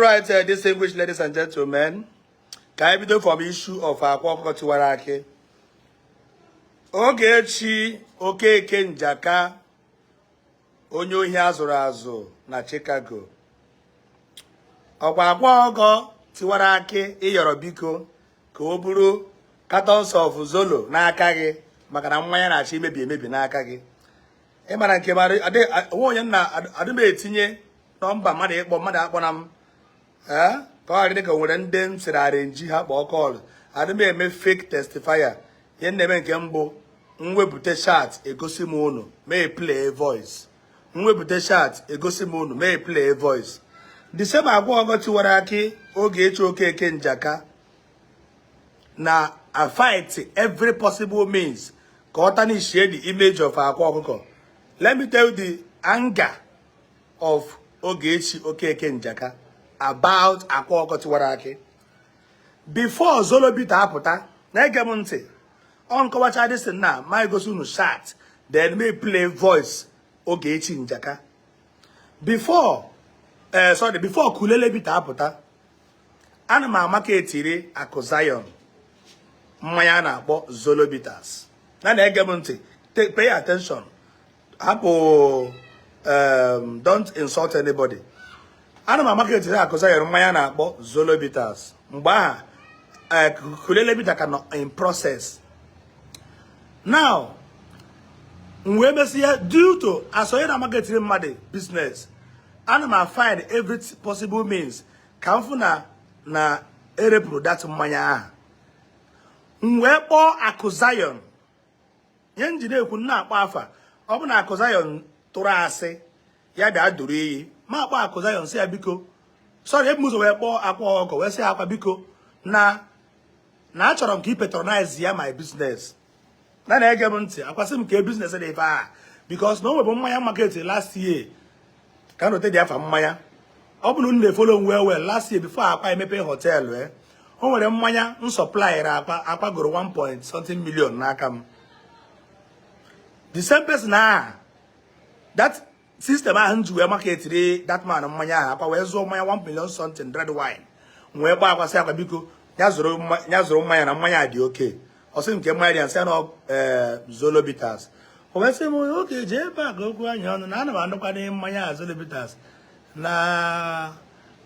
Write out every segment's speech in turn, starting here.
Right, distinguished ladies and gentlemen, ka anyị bido from issue of Akwa Ọkụkọ Tiwara Akị. Ogechi Okeke Njaka, onye ohi azụrụ azụ na Chicago. Ọkwa Akwa Ọkụkọ Tiwara Akị ịyọrọ biko ka o buru cartons of Zolo n'aka gị maka na mmanya na-achọ imebi emebi n'aka gị. Ị mara nke mara onwe onye nna adị m etinye nọmba mmadụ ịkpọ mmadụ akpọ na m ee ka ọ ghara dị ka o nwere ndị m sịrị arrange ha kpọọ call. Adị m eme fake testifier. Ihe m na-eme nke mbụ, mwepụta chat egosi m unu, mee play voice. Mwepụta chat egosi m unu, mee play voice. The same Akwa Ọkụkọ Tiwara Akị, Ogechi Okeke Njaka na a fight every possible means ka ọ tarnishie the image of Akwa Ọkụkọ. Let me tell you the anger of Ogechi Okeke Njaka about Akwa Ọkụkọ Tiwara Akị. Before Zolo Bitter apụta, na-ege m ntị, ọ nkọwacha this na ma egosi unu chat, then may play voice Ogechi Njaka. Before sorry, before Kulele Bitter apụta, ana m amaka etiri Akụ Zion mmanya a na-akpọ Zolo Bitters. Na na-ege m ntị, pay attention, hapụ, don't insult anybody. Ana m amaka etiri Akụ Zion mmanya a na-akpọ Zolo Bitters. Mgbe aha Kulele Bitter ka nọ in process. Now m wee mesịa, due to as onye na-amaka etiri mmadụ business, ana m find every possible means ka m fụ na erepụrụ that mmanya ahụ. M wee kpọọ Akụ Zion. Ihe m ji na-ekwu na-akpọ afa, ọ bụ na Akụ Zion tụrụ asị, ya bịa duru iyi. Ma akpọ Akụ Zion, sị ya biko, sorry, ebu m ụzọ wee kpọọ Akwa Ọkụkọ, wee sị Akwa biko, na achọrọ m ka ị patronize ya my business. Na na-ege m ntị, akwasị m ka e business dị ife a, because na o nwebụ mmanya market last year ka m rote dị afa mmanya. Ọ bụ na unu na-efollow m well well, last year before Akwa emepe hotel, o nwere mmanya m supplyere Akwa. Akwa goro 1 point something million n'aka m. The same person ahụ, that system ahụ m ji wee marketiri that man mmanya ahụ, Akwa wee zụọ mmanya 1 million something, red wine. M wee gbaa Akwa, sị Akwa biko, ya zụrụ mmanya na mmanya dị oke. Ọ sị nke mmanya dị nsị na Zolo Bitters. O wee sị m oke jee ebe a ka okwu anyị ọnụ na ana m anụkwa mmanya a Zolo Bitters na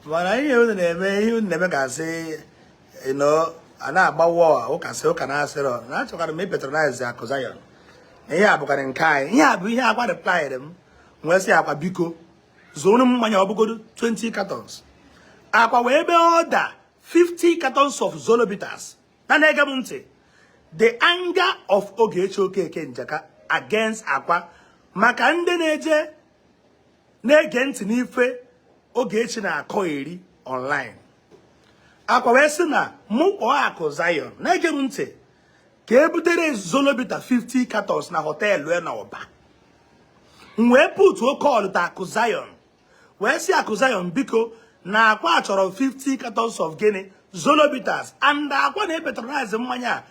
mana ihe unu na-eme, ihe unu na-eme ga-asị ino a na-agba wọl ụka, sị ụka na-asịrọ na achọkwara m ipatronize Akụ Zion na ihe a bụkarị nke anyị. Ihe a bụ ihe Akwa replied m. Wee sị Akwa biko zụrụ m mmanya, ọ bụgodo 20 cartons. Akwa wee mee order 50 cartons of Zolo Bitters. Na na-ege m ntị, the anger of Ogechi Okeke Njaka against Akwa, maka ndị na-eje na-ege ntị n'ife Ogechi na-akọ eri online. Akwa wee sị na mụ kpọọ Akụ Zion, na-ege m ntị, ka e butere Zolo Bitter 50 cartons na hotel ya na Ọba. M wee putuo call to Akụ Zion, wee sị Akụ Zion biko, na Akwa chọrọ 50 cartons of gịnị? Zolo Bitters. And Akwa na-epatronize mmanya a,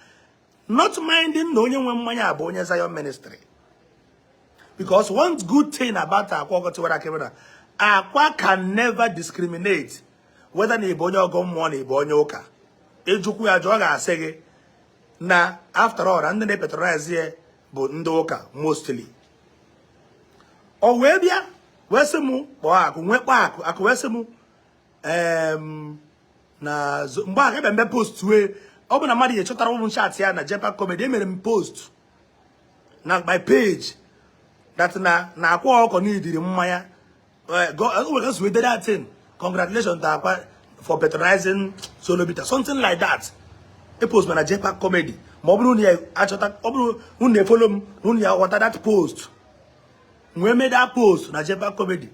not minding na onye nwe mmanya a bụ onye Zion Ministry, because one good thing about Akwa Ọkụkọ Tiwara Akị bụ na Akwa can never discriminate whether na ịbụ onye ọgọ mmụọ na ịbụ onye ụka. Ịjụkwu ya jụọ, ọ ga-asị gị na after all, na ndị na-epatronize ya bụ ndị ụka mostly. O wee bịa wee sị m kpọọ Akụ, nwee kpọọ Akụ. Akụ wee sị m na mgbe a ebe mbe post wee ọ bụ na mmadụ ya chọtara ụmụ chat ya na Jepa Comedy, emere m post na my page that na Akwa Ọkọ n'idiri mmanya. O nwere ka that thing, "Congratulations to Akwa for patronizing Zolo Bitter," something like that. E post na Jepa Comedy. Ma ọ bụrụ na ya achọta, ọ bụrụ unu na-efollow m, unu ya ghọta that post wee mee that post na Jepa Comedy.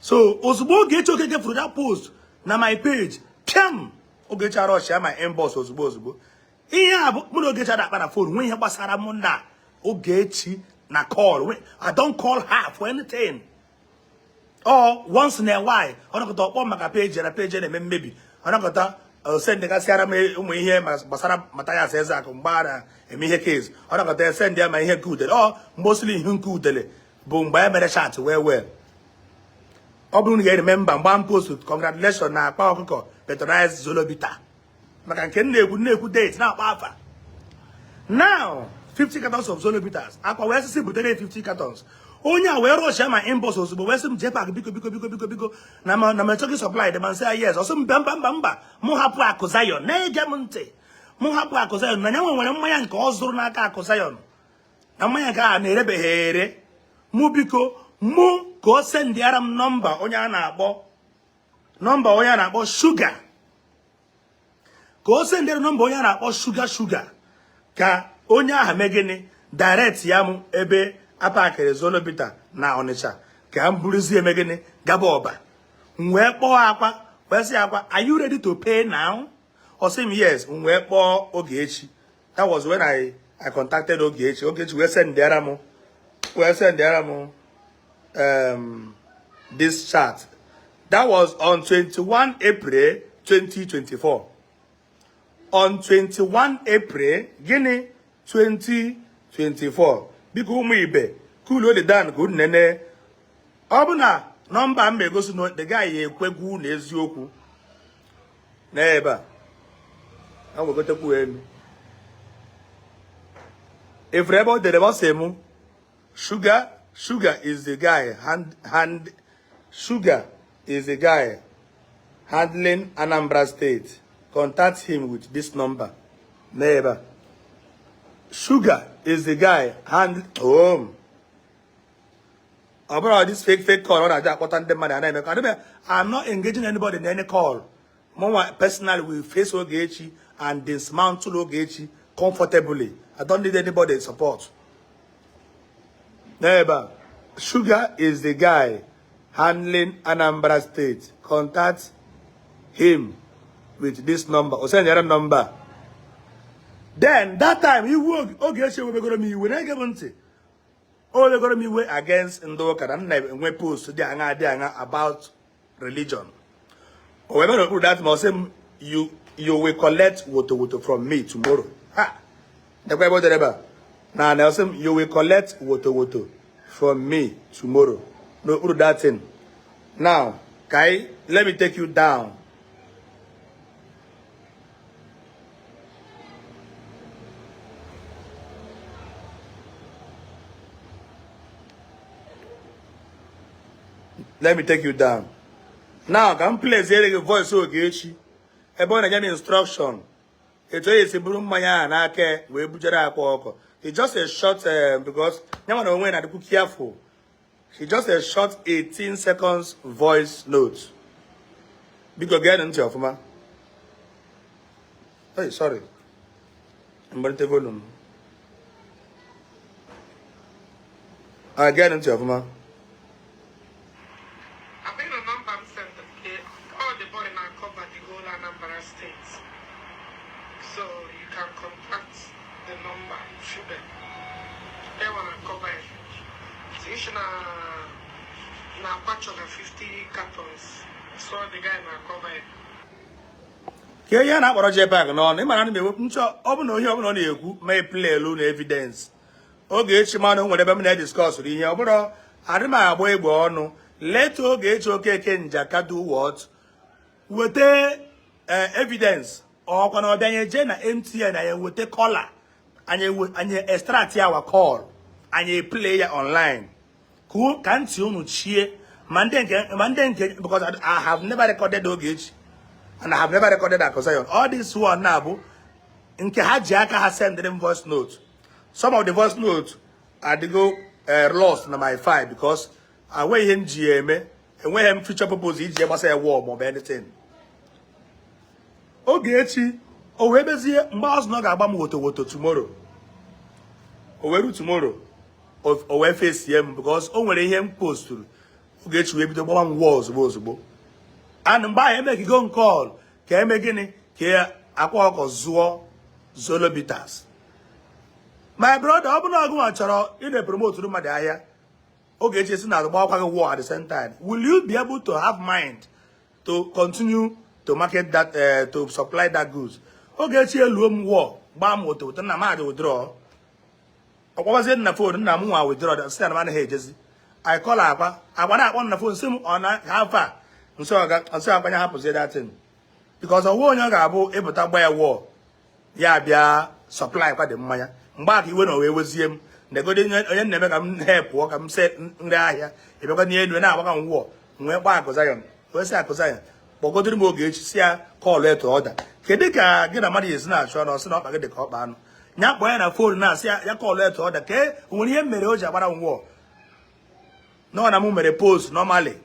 So ozugbo Ogechi Okeke fụrụ that post na my page, piam, Ogechi arọchi ya my inbox ozugbo ozugbo. Ihe a bụ mụ na Ogechi ada akpa na phone nwee ihe gbasara mụ na Ogechi na call. I don't call her for anything or once in a while ọ nọkọta ọkpọ maka page na page na-eme mmebi, ọ nọkọta sendgasịara m ụmụ ihe gbasara Mathias Ezeakụ mgbe a na-eme ihe case, ọ nọkọta send ya ma ihe nke udele ọ mgbe osili ihe nke udele bụ mgbe e mere chat wee wee. Ọ bụrụ na ga-remember mgba m post congratulation na Akwa Ọkụkọ patronize Zolo Bitter, maka nke m na-ekwu na-ekwu date na-akpọ afa. Now 50 cartons of Zolo Bitters, Akwa wee sị butere 50 cartons. Onye a wee rush my inbox ozugbo wee sị m, "JPAC, biko, biko, biko, biko, biko, na ma na m achọghị supply dị." Ma nsị ya yes. Ọsị m mba, mba, mba, mba, mụ hapụ Akụ Zion. Na-ege m ntị, mụ hapụ Akụ Zion, na ya nwere mmanya nke ọ zụrụ n'aka Akụ Zion, na mmanya nke a na-erebeghị ere. Mụ biko, mụ ka o sendịara m nọmba onye a na-akpọ, nọmba onye a na-akpọ Sugar, ka o sendịara nọmba onye a na-akpọ Sugar, Sugar, ka onye ahụ mee gịnị? Direct ya mụ ebe apakịrị Zolo Bitter na Ọnịcha, ka m buruzie eme gịnị? Gaba Ọba. M wee kpọọ Akwa, wee sị Akwa, "Are you ready to pay now?" Ọ sị m yes. M wee kpọọ Ogechi. That was when I contacted Ogechi. Ogechi wee sendịara m this chat. That was on 21 April 2024. On 21 April gịnị? 2024. Biko, ụmụ ibe, cool the down ka unu nene. Ọ bụ na nọmba m egosi na the guy ya ekwegwu na eziokwu n'ebe a a wegotekwu elu efere ebe o dere. Ọ sị mụ Sugar, Sugar is the guy hand hand Sugar is the guy handling Anambra State. Contact him with this number. N'ebe a, Sugar is the guy hand home. Ọ bụrụ this fake fake call ọ na-aja akpọta ndị mmadụ a na-eme ka adịbe. I'm not engaging anybody in any call. Mụnwa personally will face Ogechi and dismantle Ogechi comfortably. I don't need anybody support. N'ebe a, Sugar is the guy handling Anambra State. Contact him with this number. O sendere number. Then that time, iwu Ogechi ewebegoro m iwe. Na-ege m ntị, o webegoro m iwe against ndị ụka na m na-enwe post dị aṅa dị aṅa about religion. O wee bịa n'okpuru that ma ọ sị m, You will collect woto woto from me tomorrow." Ha nekwa ebe o dere ebe a na ọ sị m, "You will collect woto woto from me tomorrow," n'okpuru that thing. Now kai, let me take you down. Let me take you down now ka m plaziere gị voice Ogechi ebe ọ na-enye m instruction etu e esi buru mmanya a n'aka wee bujere Akwa Ọkọ. It's just a short because ya na onwe na-adịkwu careful. It's just a short 18 seconds voice note. Biko gee ntị ọfụma. Hey, sorry, mgbalite volume. Ah, gee ntị ọfụma. I think the number I'm sent, okay, all the boy now cover the whole Anambra State. So you can contact the number, Sugar. They wanna cover it. So you should na na 50 cartons. So the guy na cover it. Ka ihe a na-akpọrọ JPAC n'ọnụ, ịmara na m ewepụ nchọ. Ọ bụ na ihe ọbụla ọ na-ekwu ma play elu na evidence. Ogechi mana o nwere ebe m na-ediscuss ihe ọ bụrụ adị m agba egbe ọnụ. Let Ogechi Okeke Njaka do what? Weta evidence. Ọkwa na ọbịa anyị jee na MTN, anyị weta caller, anyị extract our call, anyị play ya online ka ntị unu chie ma ndị nke because I have never recorded Ogechi and I have never recorded Akụ Zion. All this one na-abụ nke ha ji aka ha send them voice note. Some of the voice note adịgo lost na my file because enweghị ihe m ji ya eme, enweghị m future purpose iji gbasa ya war maọbụ anything. Ogechi o wee bezie mgbe azụ na ọ ga-agba m woto woto tomorrow. O wee ru tomorrow, o wee fesie m because o nwere ihe m posturu. Ogechi wee bido gbawa m war ozugbo ozugbo. And mgbe ahụ emegigo m call ka eme gịnị? Ka Akwa Ọkọ zụọ Zolo Bitters. My brother, ọ bụrụ na ọgụnwa chọrọ ị na-epromote mmadụ ahịa, Ogechi esi na agbakwa gị war at the same time, will you be able to have mind to continue to market that, to supply that goods? Ogechi eluo m war, gbaa m woto woto, nna m adị withdraw. Ọkpọbazie nna phone, nna m nwa withdraw, sị na m anaghị ejezi. I call Akwa. Akwa na-akpọ m na phone, sị m ọ na ha m sị ọga, nsị Akwa nya hapụzie that thing, because ọwụ onye ọ ga-abụ ịpụta gba ya wọọ, ya bịa supply kwa dị mmanya. Mgbe aka iwe na wee wezie m negodi onye na-eme ka m he pụọ ka m se nri ahịa ịbịakwa n'elu na-agbaka m wụọ. M wee kpọọ Akụ Zion, wee sị Akụ Zion kpọgodiri m Ogechi, si ya call to order. Kedu ka gị na mmadụ esi na-achụ anụ, ọsị na ọkpa gị dị ka ọkpa anụ? Ya kpọọ ya na phone na-asị ya call to order, ka e nwere ihe mere o ji agbara m wọọ nọ na m mere post. Normally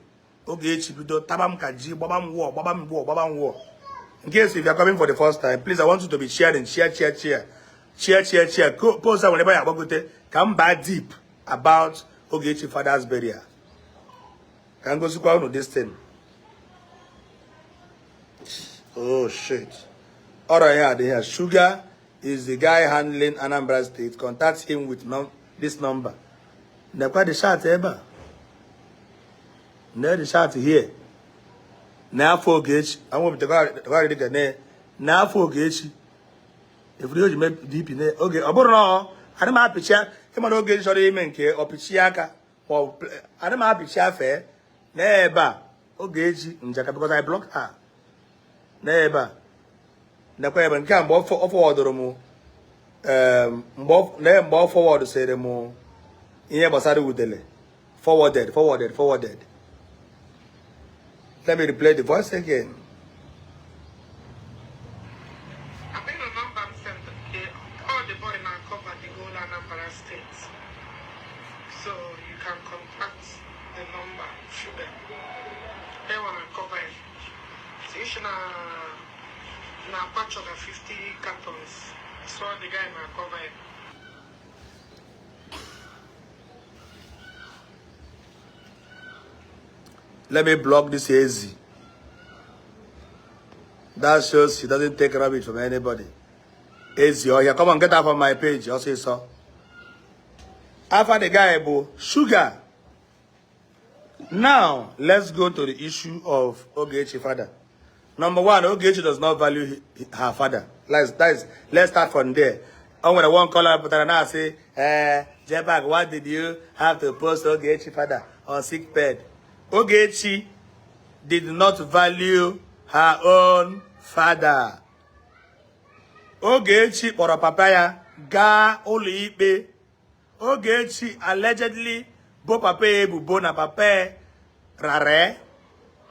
Ogechi bido taba m ka ji, gbaba m wọọ, gbaba m wọọ, gbaba m wọọ. In case if you are coming for the first time, please, I want you to be sharing, share, share, share, share, share, share. Post a nwere ebe ya agbagote ka m baa deep about Ogechi father's burial, ka m gosikwa unu this thing. Oh shit. Ọrọ ihe adị here. Sugar is the guy handling Anambra State. Contact him with this number. Nekwa the chat ebe a. Ne the chat here. N'afọ Ogechi, anwepụtakwa dịka ne n'afọ Ogechi. Efuru o ji mee DP ne oge ọ bụrụ na ọ adị m apịcha ịmara Ogechi chọrọ ime nke ọpịchi aka ma ọ bụ adị m apịcha fee n'ebe a Ogechi Njaka, because I block her n'ebe a. Nekwa ebe nke a mgbe ọ forwardụrụ m, mgbe ọ forward sịrị m ihe gbasara udele. Forwarded, forwarded, forwarded. Let me replay the voice again. I think the number I'm sent, okay, all the boy now cover the whole Anambra State. So you can contact the number through them. They wanna cover it. So you should na patch of 50 cartons. So the guy now cover it. Let me block this Ezi. That shows he doesn't take rubbish from anybody. Ezi, oh yeah, come on, get out from my page. Also, so. After the guy, bụ Sugar. Now, let's go to the issue of Ogechi father. Number one, Ogechi does not value her father. Let's start from there. O nwere one caller pụtara na-asị, "Jebag, why did you have to post Ogechi father on sick bed?" Ogechi did not value her own father. Ogechi kpọrọ papa ya gaa ụlọ ikpe. Ogechi allegedly bo papa ya ebubo na papa ya rara.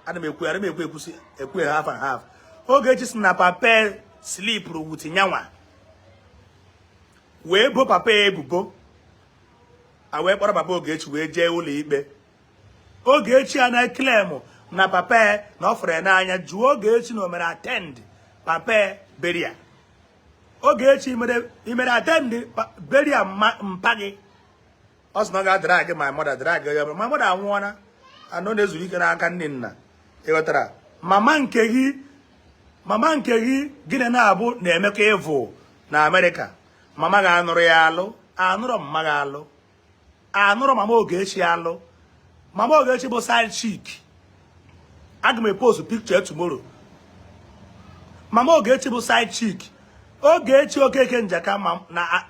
Ana m ekwu, ana m ekwu, ekwusi ekwu half and half. Ogechi si na papa ya sleepụrụ with nyanwa, wee bo papa ya ebubo, a wee kpọrọ papa Ogechi wee jee ụlọ ikpe. Ogechi anaghị claim na papa ya na ọ fụrụ ya n'anya. Jụọ Ogechi na o mere attend papa ya burial. Ogechi, imere attend burial mpa gị? Ọ sị na ọ ga-adrag my mother, drag ya. My mother anwụọla, anọ na-ezuru ike n'aka nne nna. Ịghọtara? Mama nke gị, mama nke gị, gịnị na-abụ na-emekọ ịvụ na Amerịka? Mama ga-anụrụ ya alụ, anụrụ mama ga-alụ, anụrụ mama Ogechi alụ. Mama Ogechi bụ side chick. Aga m epost picture tomorrow. Mama Ogechi bụ side chick. Ogechi Okeke Njaka na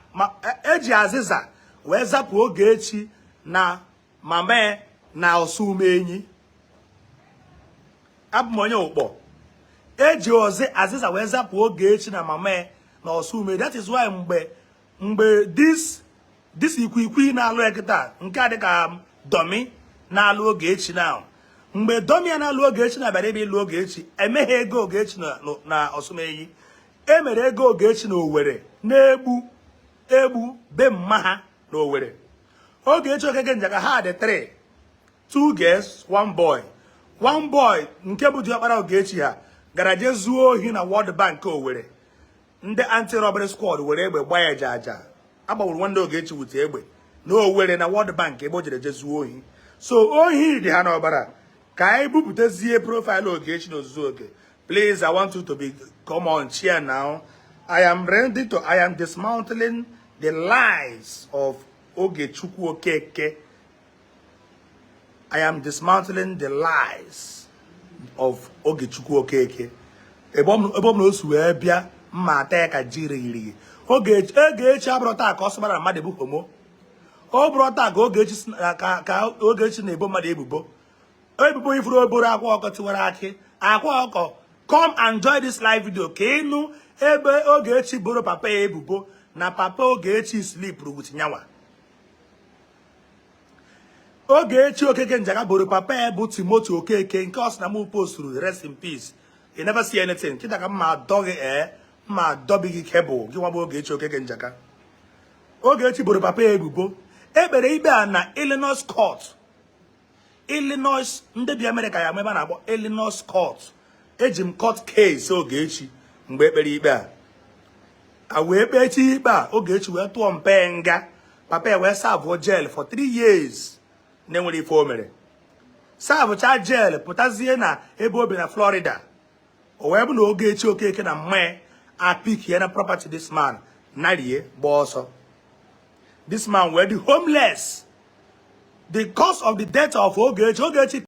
eji azịza wee zapụ Ogechi na mama na Osumenyi. Abụ m onye ụkpọ. Eji ozi azịza wee zapụ Ogechi na mama na Osumenyi. That is why mgbe this ikwiikwi na-alụ ya kịta, nke a dịka Domi na-alụ Ogechi na mgbe Domi ya na-alụ Ogechi na-abịara ebe ịlụ Ogechi, emeghe ego Ogechi na Osumenyi. Emere ego Ogechi na Owerri, na-egbu egbu be mma ha na Owerri. Ogechi Okeke Njaka ha dị 3, 2 girls, 1 boy. 1 boy nke bụ diọkpara Ogechi ha gara jee zuo ohi na World Bank Owerri. Ndị anti-robbery squad were egbe gbaa ya aja aja. Agbagburu nwanne Ogechi wute egbe na Owerri na World Bank ebe o jere jee zuo ohi. So ohi dị ha n'ọbara. Ka anyị bupụtazie profile Ogechi n'ozuzu oke. Please, I want you to be, come on, cheer now. I am dismantling the lies of Ogechukwu Okeke. I am dismantling the lies of Ogechukwu Okeke. Ebe ọ bụ na o si wee bịa mma ata ya ka ji righirighi. Ogechi abụrụ taa ka ọ sịbara mmadụ bụ homo. Ọ bụrụ taa ka Ogechi ka Ogechi na-ebo mmadụ ebubo. Ebubo ifuru oboro Akwa Ọkụkọ Tiwara Akị. Akwa Ọkụkọ, come and join this live video ka ịnụ ebe Ogechi boro papa ya ebubo na papa Ogechi sleepụrụ with nyanwa. Ogechi Okeke Njaka boro papa ya bụ Timothy Okeke nke ọ sị na mụ posturu rest in peace. You never see anything. Kịta ka mma adọ gị, ee, mma adọbi gị cable gị nwa bụ Ogechi Okeke Njaka. Ogechi boro papa ya ebubo. Ekpere ikpe a na Illinois court. Illinois, ndị bi Amerịka ya ama ebe a na-akpọ Illinois court. Eji m court case Ogechi mgbe ekpere ikpe a wee kpechi ikpe a. Ogechi wee tụọ mpe nga, papa ya wee serve jail for 3 years na-enwere ife o mere. Servecha jail, pụtazie na ebe o bi na Florida. O wee bụ na Ogechi Okeke na mma apick ya na property this man narie gba ọsọ. This man wee dị homeless. The cause of the death of Ogechi, Ogechi,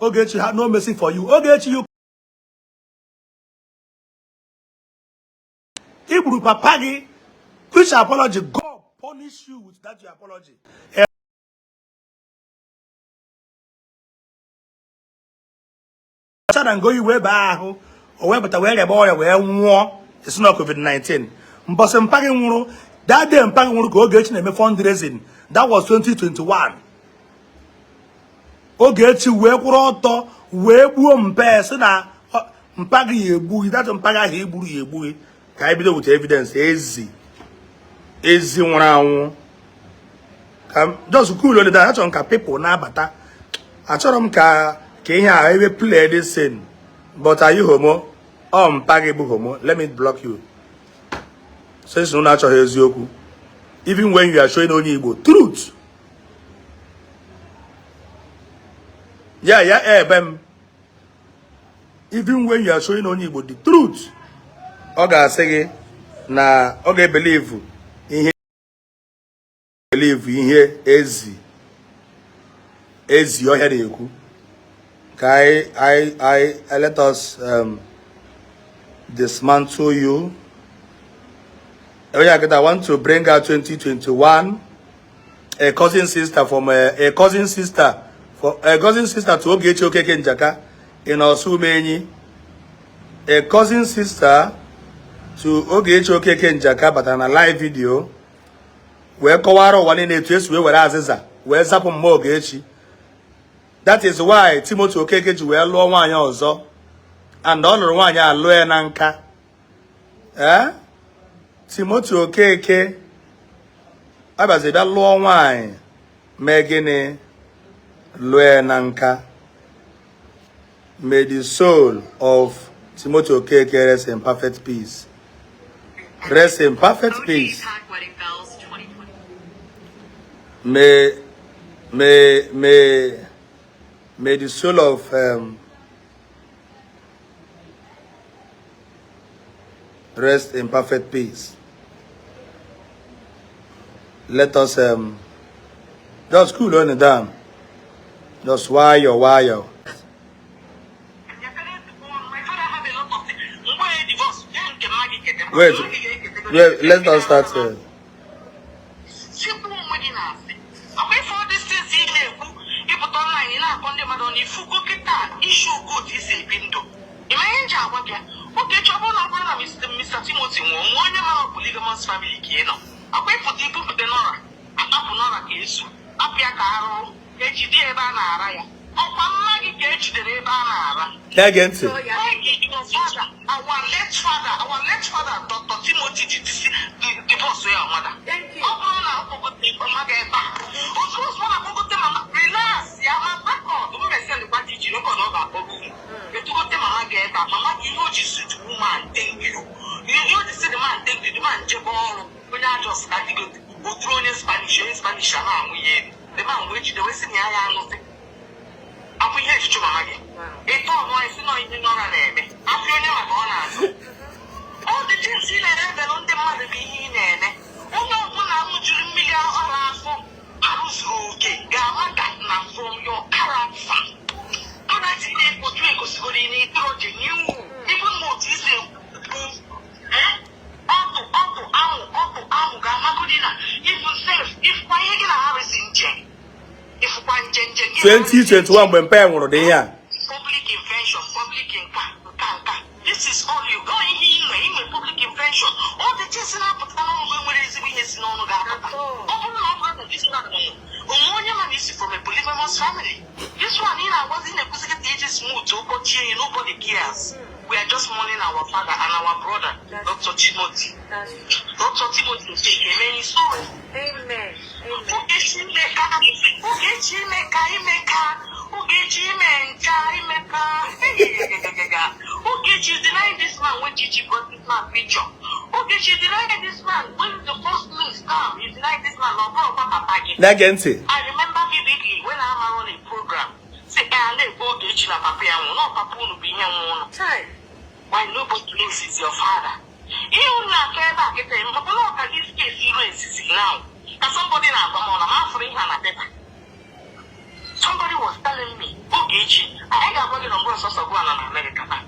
Ogechi had no mercy for you. Ogechi, you igburu papa gị. Which apology? God punish you with that your apology. Chara ngoyi wee baa ahụ, o wee bata wee rịaba ọrịa wee nwụọ. Esi na COVID-19. Mbọsị mpa gị nwụrụ, that day mpa gị nwụrụ ka Ogechi na-eme fundraising. That was 2021. Ogechi wee kwụrụ ọtọ wee gbuo mpe, sị na mpa gị ya egbu gị. That mpa gị ahụ igburu ya egbu gị. Ka anyị bido with evidence. Ezi ezi nwụrụ anwụ ka just cool on down. Achọrọ m ka people na-abata. Achọrọ m ka ihe a ebe play this thing, but are you homo? Ọ mpa gị bụ homo. Let me block you since unu achọghị eziokwu. Even when you are showing onye Igbo truth, ya ebe m, even when you are showing onye Igbo the truth, ọ ga-asị gị na ọ ga-ebelieve ihe, believe ihe ezi ezi ọhịa na-ekwu. Ka anyị let us dismantle you. Onye akịta, I want to bring out 2021, a cousin sister from a cousin sister for a cousin sister to Ogechi Okeke Njaka in Osumenyi. A cousin sister to Ogechi Okeke Njaka batara na live video wee kọwara ụwa niile etu esi wee were azịza wee zapụ mma Ogechi. That is why Timothy Okeke ji wee lụọ nwaanyị ọzọ, and ọ lụrụ nwaanyị a lụọ ya na nka. Ee, Timothy Okeke abazi bịa lụọ nwaanyị, mee gịnị? Lụọ ya na nka. May the soul of Timothy Okeke rest in perfect peace, rest in perfect OG peace. Pack Wedding Bells 2020. May the soul of rest in perfect peace. Let us just cool on it down, just nwayọ nwayọ. My father have a lot of things. Mgbe e divorce, ya nke mma gị kete. Wait, wait, let us start. Sikwu onwe gị na-asị. Akwa ife all these things ị na-ekwu, ịpụta online ị na-akọ ndị mmadụ na ifugo kịta isi ugo otu isi ebi ndụ. Ị ma ihe m ji agwa gị ya? Ogechi, ọ bụrụ na ọ bụrụ na Mr. Timothy nwụọ, nwa onye mara polygamous family ka ị nọ. Akwa ịpụta ibupụta nọra, akpapụ nọra ka esu, kpapụ ya ka arụrụ, ejide ya ebe a na-ara ya. Ọkwa mma gị ka ejidere ebe a na-ara. Na-ege ntị. Your father, our late father, Dr. Timothy ji divorce ya mother. Thank you. Ọ bụrụ na akpọgote mama gị ebe a, ozugbo ozugbo na akpọgote mama, relax ya ma record mmesendịkwa dị iche n'oge ọ ga-akpọrọ unu. Etugote mama gị ebe a, mama gị ihe o ji si the woman thank you. Ihe o ji si the man thank you, the man jebe ọrụ, onye ajọ skadigote, oturu onye Spanish, onye Spanish a na-anwụ ya elu. The man wee jide wee sị na ya ya anụsị. Akwụ ihe echiche mama gị. Ịtọ ọnụ anyị si nọ ihe n'ọra na-eme. Afọ onye maka ọ na-azụ. All the things ị na-erebelụ ndị mmadụ bụ ihe ị na-eme. Onye ọbụla ṅụjuru mmiri ara afọ arụ zuru oke ga-ama that na from your character. Character ị na-ekpotu egosigoro ị na-etoro genuine. Even ma otu isi ekwu, eh? Ọtụ ọtụ amụ ọtụ. 2021 mgbe mpa ya nwụrụ dị ihe a. Public invention, public nka nka nka. This is all you go ihe inwe public invention. All the things na-apụta n'ọnụ gị nwere ezigbo ihe si n'ọnụ ga-apụta. At all. Ọ bụrụ na ọ bụrụ na this man nwụrụ, onwe onye ma na isi from a polygamous family. This one ị na-agwazi na-ekwuzi kịta iji smooth ụkọchie ya, nobody cares. We are just mourning our father and our brother, Dr. Timothy. That's true. Dr. Timothy Okeke, may his soul rest. Amen. Amen. Ogechi imeka, Ogechi imeka, imeka, Ogechi ime ncha, imeka. Ogechi denying this man when Gigi brought this man picture. Ogechi denying this man when the first news come. He denied this man. No, bro, papa, gị. Na-ege ntị. I remember vividly when I'm on a program. Say, eh, na-ekwu Ogechi na papa ya nwụrụ. Na papa unu bụ ihe nwe ụnụ. Chai. Why nobody knows is your father. Ihe unu na-akọ ebe a kịta, ọ bụrụ ọka this case iru ezizi now. Ka somebody na-agwa m ọ na m afụrụ ihe a na paper. Somebody was telling me, Ogechi, anyị ga-agwa gị na ọ bụrụ sọsọ gụ ala na Amerịka na.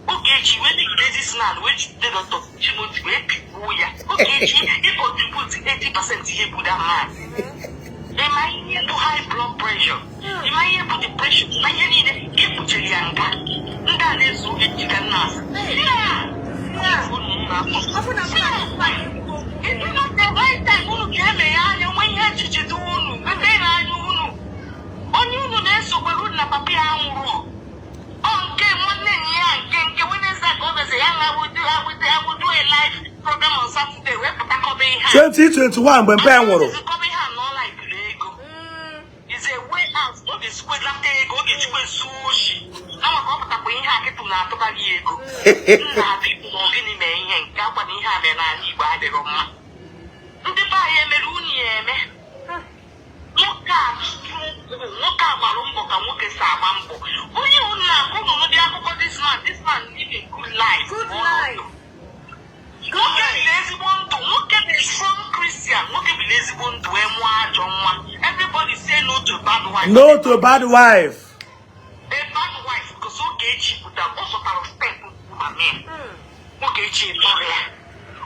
Ogechi wee dịgide this man wee jide Dr. Timothy wee pigbuo ya. Ogechi, ị contribute 80% ihe bụ that man. Ịma ihe bụ high blood pressure, ịma ihe bụ depression, ma ihe niile ekpuchiri ya nga. Ndị a na-eso Ogechi ka nna asị. Ọ bụ na mụ na this man ekwu okwu. It's not the right time unu ga-emeghe anya nwe ihe echiche dị unu mepee anya unu. Onye unu na-esokwere unu na papa ya nwụrụ. Ọ nke nwanne nne ya nke Wednesday ka ọ bịazi ya na I will do a live program on Saturday wee pụta kọba ihe a. 2021 mgbe mpa ya nwụrụ. Kọba ihe a na ọ laikiri ego. Is a way out. Ọ ga-esikwe lata ego, ọ ga-ejikwe zuo oshi. Na maka ọ pụtakwa ihe a kịtụ na-atụba gị ego. Nna biko, na ọ gịnị mee ihe nke akwa na ihe a mere n'ala Igbo adịrọ mma. Ndị be anyị emere unu ya eme. Nwoke a gbara mbọ ka nwoke si agba mbọ. Onye unu na-akụ unu dị akụkọ this man, this man live a good life. Good life. Nwoke biri ezigbo ndụ, nwoke bụ strong Christian, nwoke biri ezigbo ndụ wee mụọ ajọ nwa. Everybody say no to bad wife. No to bad wife. A bad wife, because Ogechi pụtara, ọ zụtara step mama ya. Ogechi bụrụ ya.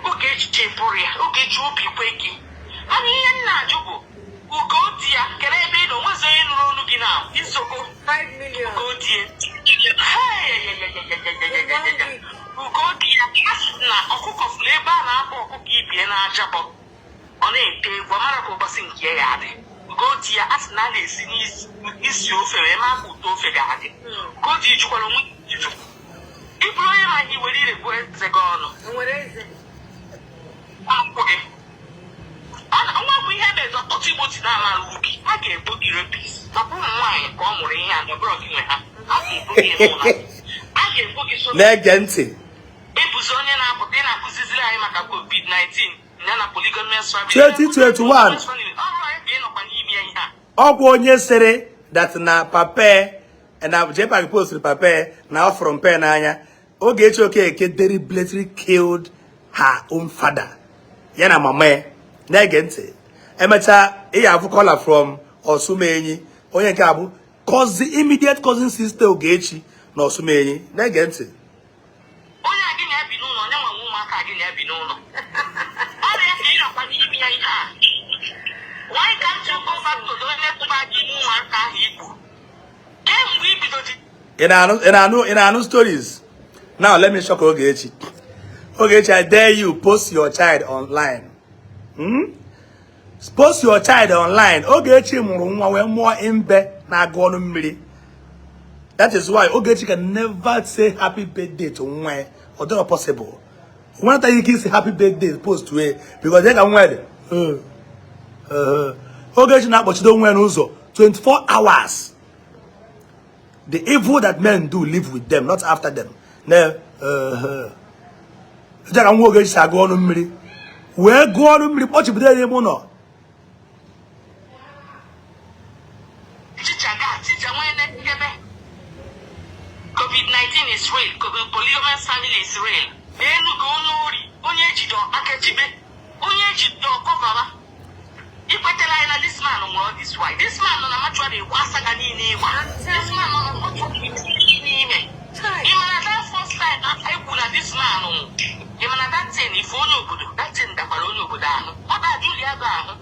Ogechi bụrụ ya. Ogechi obi kwe gị. Mana ihe m na-ajụ bụ, Ugo di ya, kere ebe ị nọ, nwezi onye nụrụ ọnụ gị na isogo. 5 million. Ugo di ya. Hey! Ugo di ya, a sị na ọkụkọ fụrụ ebe a na-akpọ ọkụkọ ibie na-ajabọ. Ọ na-ete egwu, ọ mara ka ụbọchị nke ya adị. Ugo di ya, a sị na a na-esi n'isi isi ofe wee maa ka ụtọ ofe ga-adị. Ugo di ya jukwara onwe ya ajụjụ. Ị bụrụ onye ma ihe were ire gbuo eze gị ọnụ. O nwere eze. Akwụ gị. Nwa bụ ihe mere Dr. Timothy na-amara gị. A ga-ebo gị rapist. Maka ụmụ nwaanyị ka ọ mụrụ ihe a na ọbụrụ gị nwe ha. A ga-ebo gị n'ụlọ. A ga-ebo gị so Na-ege ntị. Ebuzi onye na-apụta ị na-akụziziri anyị maka COVID-19 ya na polygamous family. 2021. Ọrụ anyị ka ị nọkwa n'ime ihe a. Ọkwa onye sịrị that na pape na JPAC postiri pape na ọ fụrụ mpe n'anya. Ogechi Okeke deliberately killed her own father ya na mama ya. Na-ege ntị. Emechaa ị ga-afụ caller from Osumenyi, onye nke a bụ cousin, immediate cousin sister Ogechi na Osumenyi. Na-ege ntị. Onye a gị na-ebi n'ụlọ, onye nwe ụmụaka gị na-ebi n'ụlọ. Ọrịa ka ị nọkwa n'ime ya ihe a. Why can't you go back to the onye tụba gị ime ụmụaka ahụ ikpu? Kemgbe i bido ji Ị na-anụ stories? Now let me shock Ogechi. Ogechi, I dare you, post your child online. Post your child online. Ogechi mụrụ nwa wee mụọ mbe na-agụ ọnụ mmiri. That is why Ogechi can never say happy birthday to nwa ya. Ọ dịrọ possible. Nwata ike isi happy birthday post wee because ya ka nwa ya dị. Ogechi na-akpọchido nwa ya n'ụzọ 24 hours. The evil that men do live with them, not after them. Na ka nwa Ogechi si agụ ọnụ mmiri wee gụọ ọnụ mmiri kpọchibido ya n'ime ụlọ. Chicha ga chicha nwene nkebe. COVID-19 is real. COVID polygamous family is real. N'Enugu onye ori, onye ejide ọkpakechibe, onye ejide ọkọvara. Ikwetara anyị na this man nwụrụ all this why. This man nọ na mortuary ịgba asaga niile ịgba. This man nọ na mortuary n'ime. Chai. Ị mara that first time ekwu na this man nwụ. Ị mara that thing ife onye obodo, that thing dakwara onye obodo ahụ. Ọ ga-ajụ ya ahụ.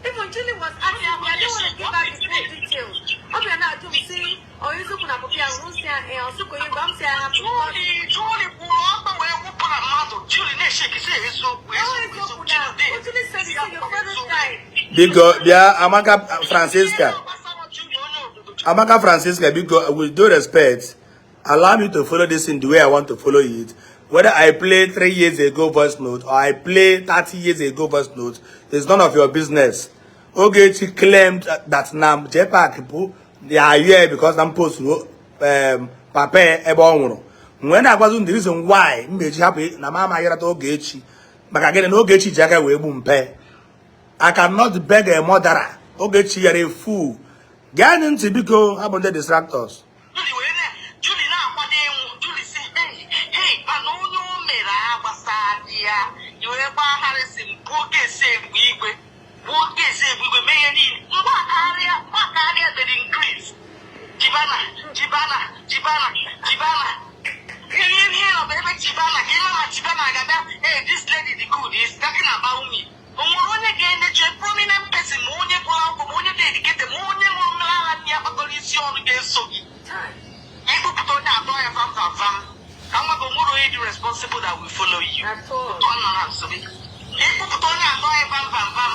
Even Julie was asking me, I don't want to give out the full details. Ọ bịa na-ajụ m sị, ọ eziokwu na papa ya nwụrụ? M sị ya ee. Ọ sị ka onye gwa m, sị ya hapụ. Julie, Julie kwuru ọtọ wee wụpụ na mmadụ. Julie na-eshekisi eziokwu. Ọ Eziokwu. eziokwu na Julie said it, say your father died. Biko, bịa, Amaka Francisca. Amaka Francisca, biko, with due respect, allow me to follow this in the way I want to follow it. Whether I play 3 years ago voice note or I play 30 years ago voice note, it's none of your business. Ogechi claimed that na JPAC bụ they are here because na m post papa ebe ọ nwụrụ. Mgbe na-agwazi the reason why m meji hapụ na m amaghịrata Ogechi, maka gịnị na Ogechi ji aka wee gbu mpe. I cannot beg a murderer. Ogechi yara a fool. Gee ntị, biko, ha bụ ndị distractors. Julie wee na Julie na-akwado ịnwụ. Julie sị, "Hey, hey," mana onye o mere agbasa ya i wee gbaa Harrison bụ oge esi egbu igwe, bụ oge esi egbu igwe, mee ihe niile mgbakarịa mgbakarịa mere increase. Jibana, jibana, jibana, jibana, ihe ihe nọ bụ ebe jibana ka ịma na jibana ga-abịa. "Hey, this lady dị good, is talking about me." O nwere onye ga-eneche prominent person, ma onye gụrụ akwụkwọ, ma onye dị educated, ma onye ṅụrụ mmiri ara nne ya kpakọrọ isi ọnụ ga-eso gị. Time. Ịkpụpụta onye atọ ya vam vam vam ka nwa gị, onwere onye dị responsible that will follow you. At all. Otu ọ nọ na nsogbu, ịkpụpụta onye atọ ya vam vam vam,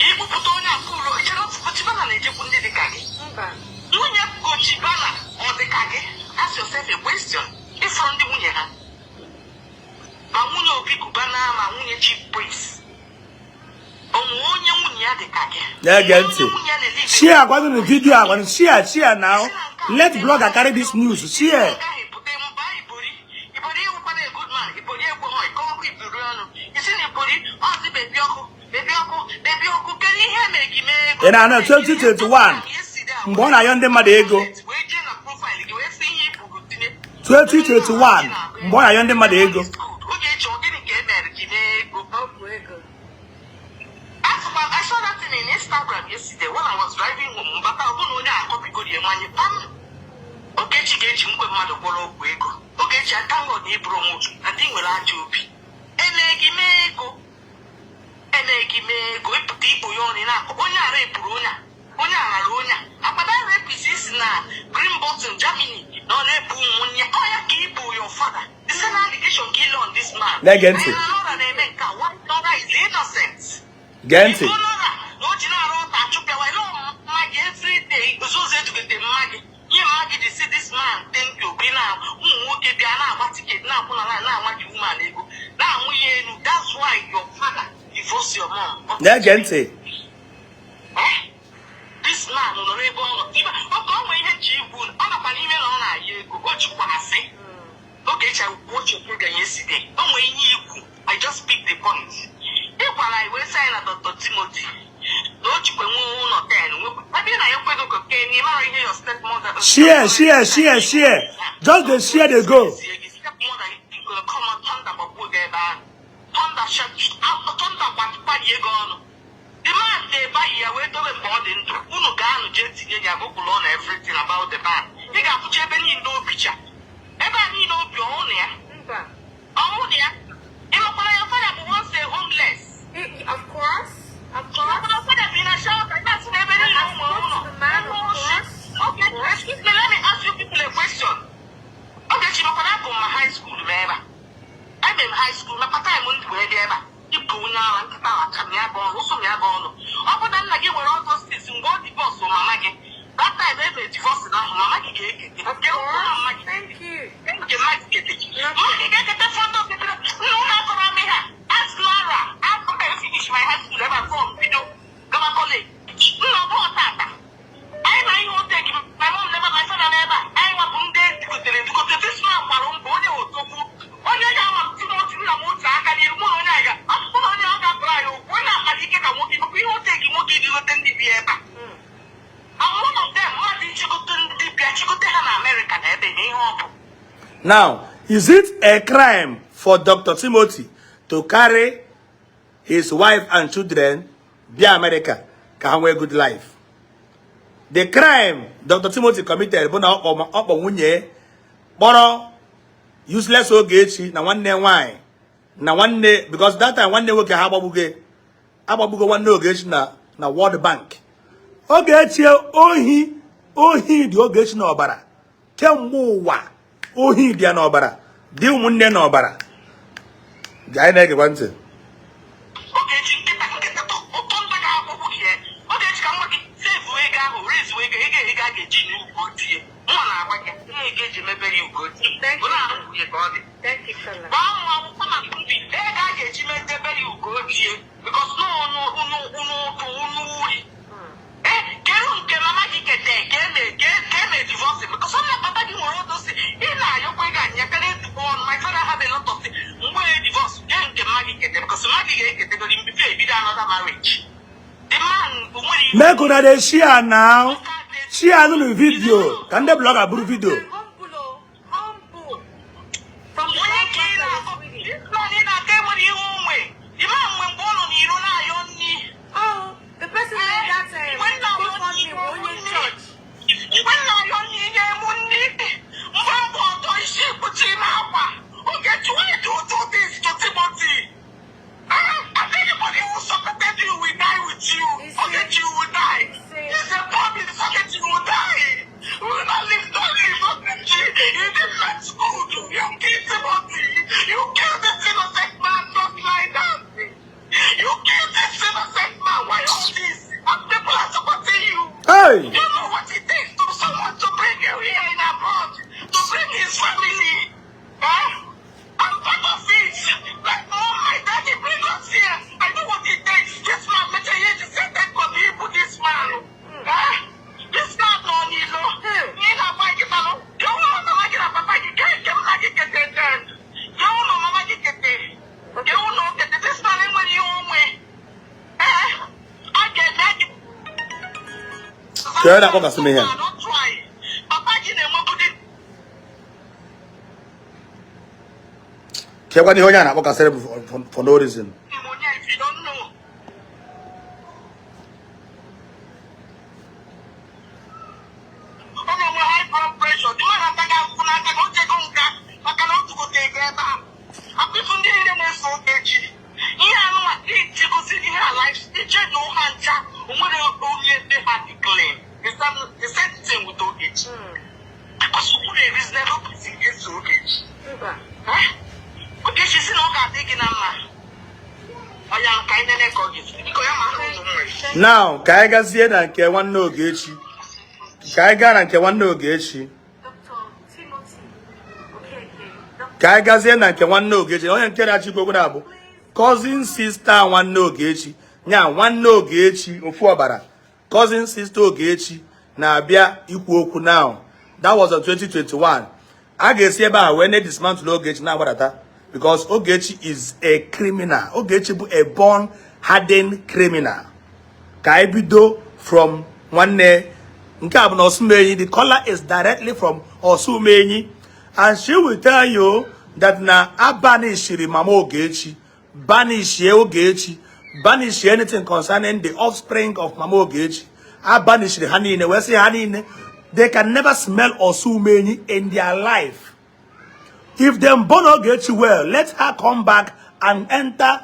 ịkpụpụta onye apụrụ chere. Chibana na-ejekwu ndị dị ka gị. Mba. Nwunye Gochibana, ọ dị ka gị? Ask yourself a question. Ịfụrụ ndị nwunye ha, ma nwunye Obi Kubana, ma nwunye Chief Priest, onwe onye nwunye ya dị ka gị? Na-ege ntị. Onye nwunye ya na-elive. Share gwanụ video a, gwanụ share, share now. Let blogger carry this news. Share. Agaghị bute mba Ibori. Ibori ịwụkwana a good man. Ibori ekweghị ịkọwakwa Ibori ọnụ isi na Ibori ọzi bebi ọkụ, bebi ọkụ, bebi ọkụ. Kedu ihe mere gị mee ego? Ị na-anụ 2021 mgbe ọ na-ayọ ndị mmadụ ego. Wee jee na profile gị wee sị ihe iburu tinye. 2021 mgbe ọ na-ayọ ndị mmadụ ego. Ogechi, ọ gịnị ka e mere gị mee ego? Ọgwụ ego. Asịkwa, I saw that thing in Instagram yesterday when I was driving home. Mbata, ọ bụ na onye akọpigoro nwanyị pam. Ogechi ga-eji nkwe mmadụ gwọrọ ọgwụ ego. Ogechi, aka nghọ na iburu onwe na ndị nwere ajọ obi. Eme gị mee ego. Eme gị mee ego. Ịpụta ikpo ya ọnụ, ị na-akọ onye ara epuru onye a. Onye aghara onye a. Akpata rapist si na Green Button, Germany, na ọ na-ebu ụmụnne. Ọ ya ka ibu your father. The same allegation ka ile on this man. Na-ege ntị. Anyị na Laura na-eme nke a. Why Laura is innocent. Gee ntị. Laura na o ji na-arụ ọta achụpịawa ile mma gị everyday, ozozo ejugide mma gị, ihe mma gị ji si this man thank you bi na ụmụ nwoke bịa na-agba ticket, na-akwụ na line, na-anwa gị woman ego, na-anwụ ya elu. That's why your father divorce your mom. Na-ege ntị. Eh? This man nọ n'ebe ọ nọ. Oge ọ nwere ihe nche igwu, ọ nọkwa n'ime na ọ na-ayọ ego, o jikwa asị. Ogechi, I watch your program yesterday. O nwere ihe ikwu. I just pick the point. Ị gwara anyị wee sị anyị na Dr. Timothy na o jikwa nwee ụlọ 10 nwekwa ebe ị na ya ekwego cocaine, ị mara ihe your stepmother. Share, share, share, share. Just dey share, dey go. Stepmother come on, thunder gbagbuo gị ebe ahụ. Thunder thunder gbarie gị ọnụ. The man dey ya wee dobe mgbe ọ dị ndụ. Unu ga-anụ jee tinye ya Google on everything about the man. Ị ga-afụcha ebe niile obicha. Ebe a niile obi ọhụụ na ya. Mba. Ọhụụ na ya. Ị makwara ya father bụ once a homeless. Of course. Of course. Your father bi na shelter. Na-asị na ebe niile ụmụ ụlọ. The man, of course. Okay, excuse me, let me ask you people a question. Ogechi, makwara abụ m ma high school ma ebe a. Eme m high school maka time ndị wee bịa ebe a. Ịbụ onye ara nkịta aka m ya gị ọnụ, ụsụ m ya gị ọnụ. Ọ bụ na nna gị nwere justice mgbe ọ divorce mama gị. That time eme divorce na ahụ, mama gị ga-ekete. Of Nke ụkwụ na mama course. gị. Thank you. Nke mma gị kete. Mma gị ga-ekete front of the nna ụlọ akọrọ m ihe a. Ask Laura. After I finish my high school ebe a from bido gawa college. Nna, ọ bụghị tata. Anyị na ihe ote gị, my mom never, my father n'ebe a. Anyị nwapụ ndị edugotere edugote. This man gbara mbọ, onye otokwu. Onye ga-ama Timothy nna m otu aka n'iru mụ na onye a ga ọtụtụ na onye ọ ga-abụrụ anyị okwu. Onye akpara ike ka nwoke maka ihe ote gị nwoke iji gote ndị bi ebe a. And one of them, mmadụ ichigote ndị bịa chigote ha na Amerịka na ebe na ihe ọ bụ. Now, is it a crime for Dr. Timothy to carry his wife and children bịa America ka ha nwee good life? The crime Dr. Timothy committed bụ na ọ kpọ nwunye, kpọrọ useless Ogechi na nwanne nwanyị na nwanne, because that time nwanne nwoke ha agbagbugo nwanne Ogechi na World Bank. Ogechi, ohi, ohi dị Ogechi n'ọbara kemgbe ụwa. Ohi dị ya n'ọbara, dị ụmụnne n'ọbara. Anyị na-egekwa ntị. Ogechi, nkịta, nkịta, ụtọ nta ga-akwụkwụ gị ya. Ogechi, ka nwa gị save ego ahụ, raise ego, ego, ego a ga-eji n'ugwu tie nwa na-agwa gị ihe ego eji mebere ya ugo tie. Thank you. Ụlọ ahụ ya ka ọ dị. Thank you, Kala. Gbaa mụ akwụkwọ na mbi ego a ga-eji medebere ya ugo tie, because n'ọnụ unu unu ụtụ unu uri. Ee, kedu nke mama gị kete ka eme divorce? Because ọ na papa gị nwere odosi ị na-ayọkwa ego anya karịa etukwa ọnụ. My father have a lot of things. Mgbe e divorce ke nke mma gị kete, because mma gị ga-eketegori mbife ebido another marriage. The man nwere ihe. Make una dey share now. Share nụnụ video ka ndị blogger buru video. Humble, oh, humble. From the Onye ka ị back na-akọ? of This man ị na-akọ enwere ihe onwe. The man nwe mgbe ọ nọ n'iro na-ayọ nri. Oh, the person made that GoFundMe onye church. Mgbe m na-ayọ nri nye mụ nri, mgbe m bụ ọtọ isi kpuchi n'akwa. Ogechi, why do you do this to Timothy? Ah, and anybody who supported you will die with you. Ise. Ogechi, you will die. Ise. It's a promise. Ogechi, you will die. You will not live to live. Ogechi, you did not good. You killed Timothy. You killed this innocent man, not like that. You killed this innocent man. Why all this? And people are supporting you. Hey! You know what it takes to someone to bring you here in abroad, to bring his family. Huh? I'm part of it. Like mom, my daddy bring us here. I know what it takes. This man, let you say that for people, this man. Huh? This man no need no. Ni na ba ki talo. Yo no mama ki na papa ki ke ke mama ki ke te ten. Yo no mama ki ke te. Yo no ke te this man when you onwe. Eh? I get that. Ka ọ na-akpọkasị m ihe a. Don't try. Papa gị na-enwebudi. Kekwana ihe onye a na-akpọkasịrị m for no reason. Pneumonia if you don't know. Ọ na-enwe high blood pressure. Dị mmadụ ataghị akwụkwọ n'aka na o jego nka maka na o tugote ego ebe a. Akpịfụ ndị niile na-eso Ogechi. Ihe anụnwa iji gosi ihe a life iche na ụha ncha o nwere onye dị ha dị clean. The same thing with Ogechi. Because o nwere reasonable person ga-eso Ogechi. Mba. Eh? Ogechi si na ọ ga-adị gị na mma. Ọ ya nka anyị nene ka ọ ga-esi. Biko ya ma ha ụmụ nwere. Now, ka anyị gazie na nke nwanne Ogechi. Ka anyị gaa na nke nwanne Ogechi. Dr. Timothy Okeke. Dr. Ka anyị gazie na nke nwanne Ogechi. Onye nke na-achị ikwu okwu na-abụ cousin sister nwanne Ogechi. Nya nwanne Ogechi ofu ọbara. Cousin sister Ogechi na-abịa ikwu okwu now. That was on 2021. A ga-esi ebe a wee na-dismantle Ogechi na-agbadata, because Ogechi is a criminal. Ogechi bụ a born hardened criminal. Ka anyị bido from nwanne nke a bụ na Osumenyi. The caller is directly from Osumenyi, and she will tell you that na abanishiri mama Ogechi, banishie Ogechi, banishie anything concerning the offspring of mama Ogechi. Abanishiri ha niile wee sị ha niile they can never smell Osumenyi in their life. If them born Ogechi well, let her come back and enter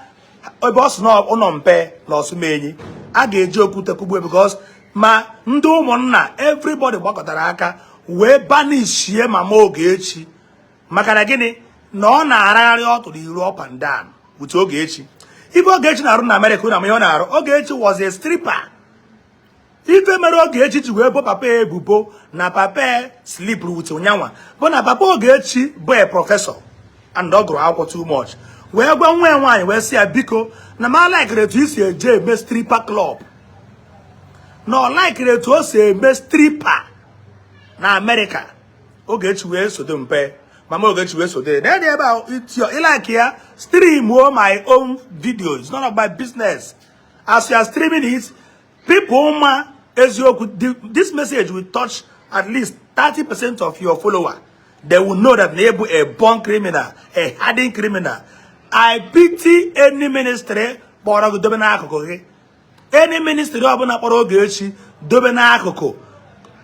ebe ọ sị na ụlọ mpe na Osumenyi, a ga-eji okwute kugbuo, because ma ndị ụmụnna, everybody gbakọtara aka wee banishie mama Ogechi. Maka na gịnị? Na ọ na-aragharị ọtụ n'iru up and down with Ogechi. Ife Ogechi na-arụ na Amerịka, na ihe ọ na-arụ, Ogechi was a stripper. Ife mere Ogechi ji wee bo papa ya ebubo na papa sleep with ụnyanwa bụ na papa Ogechi bụ a professor and ọ gụrụ akwụkwọ too much, wee gwa nwa ya nwaanyị, wee sị ya, biko, na ma likere etu isi eje eme stripper club, na ọ likere etu o si eme stripper na Amerịka. Ogechi wee sodo mpe mama Ogechi wee sodo na ebe a itio ịlike ya stream o my own video. It's none of my business. As you are streaming it, people ma eziokwu, this message will touch at least 30% of your follower. They will know that na bụ a born criminal, a hardened criminal. I pity any ministry kpọrọ gị dobe n'akụkụ gị. Any ministry ọbụla kpọrọ Ogechi dobe n'akụkụ.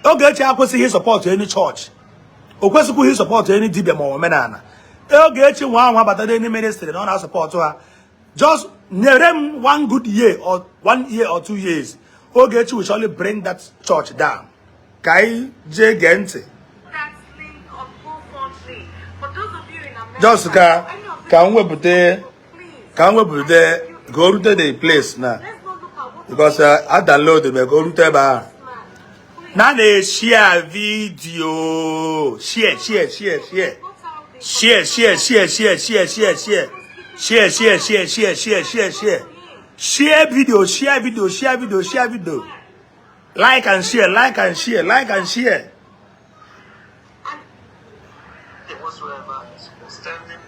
Ogechi akwesịghị support any church, o kwesịkwụghị support any dibia ma omenala. Ogechi nwa anwa bata any ministry na ọ na-asupport ha, just nyere m one good year or 1 year or 2 years. Ogechi will surely bring that church down. Ka anyị jee gee ntị. That link of GoFundMe. For those of you in America, Just ka any of ka m wepụta please, ka m wepụta ka o rute the place na let's not look at what because a download me ka o rute ebe ahụ. man. Please, Na na-eshare video, share, share, share, share. not how they Share, share, share, share, share, share, share, share, share, share, share, share, share, share, share video, share video, share video, share video, like and share, like and share, like and share. Whatsoever is outstanding,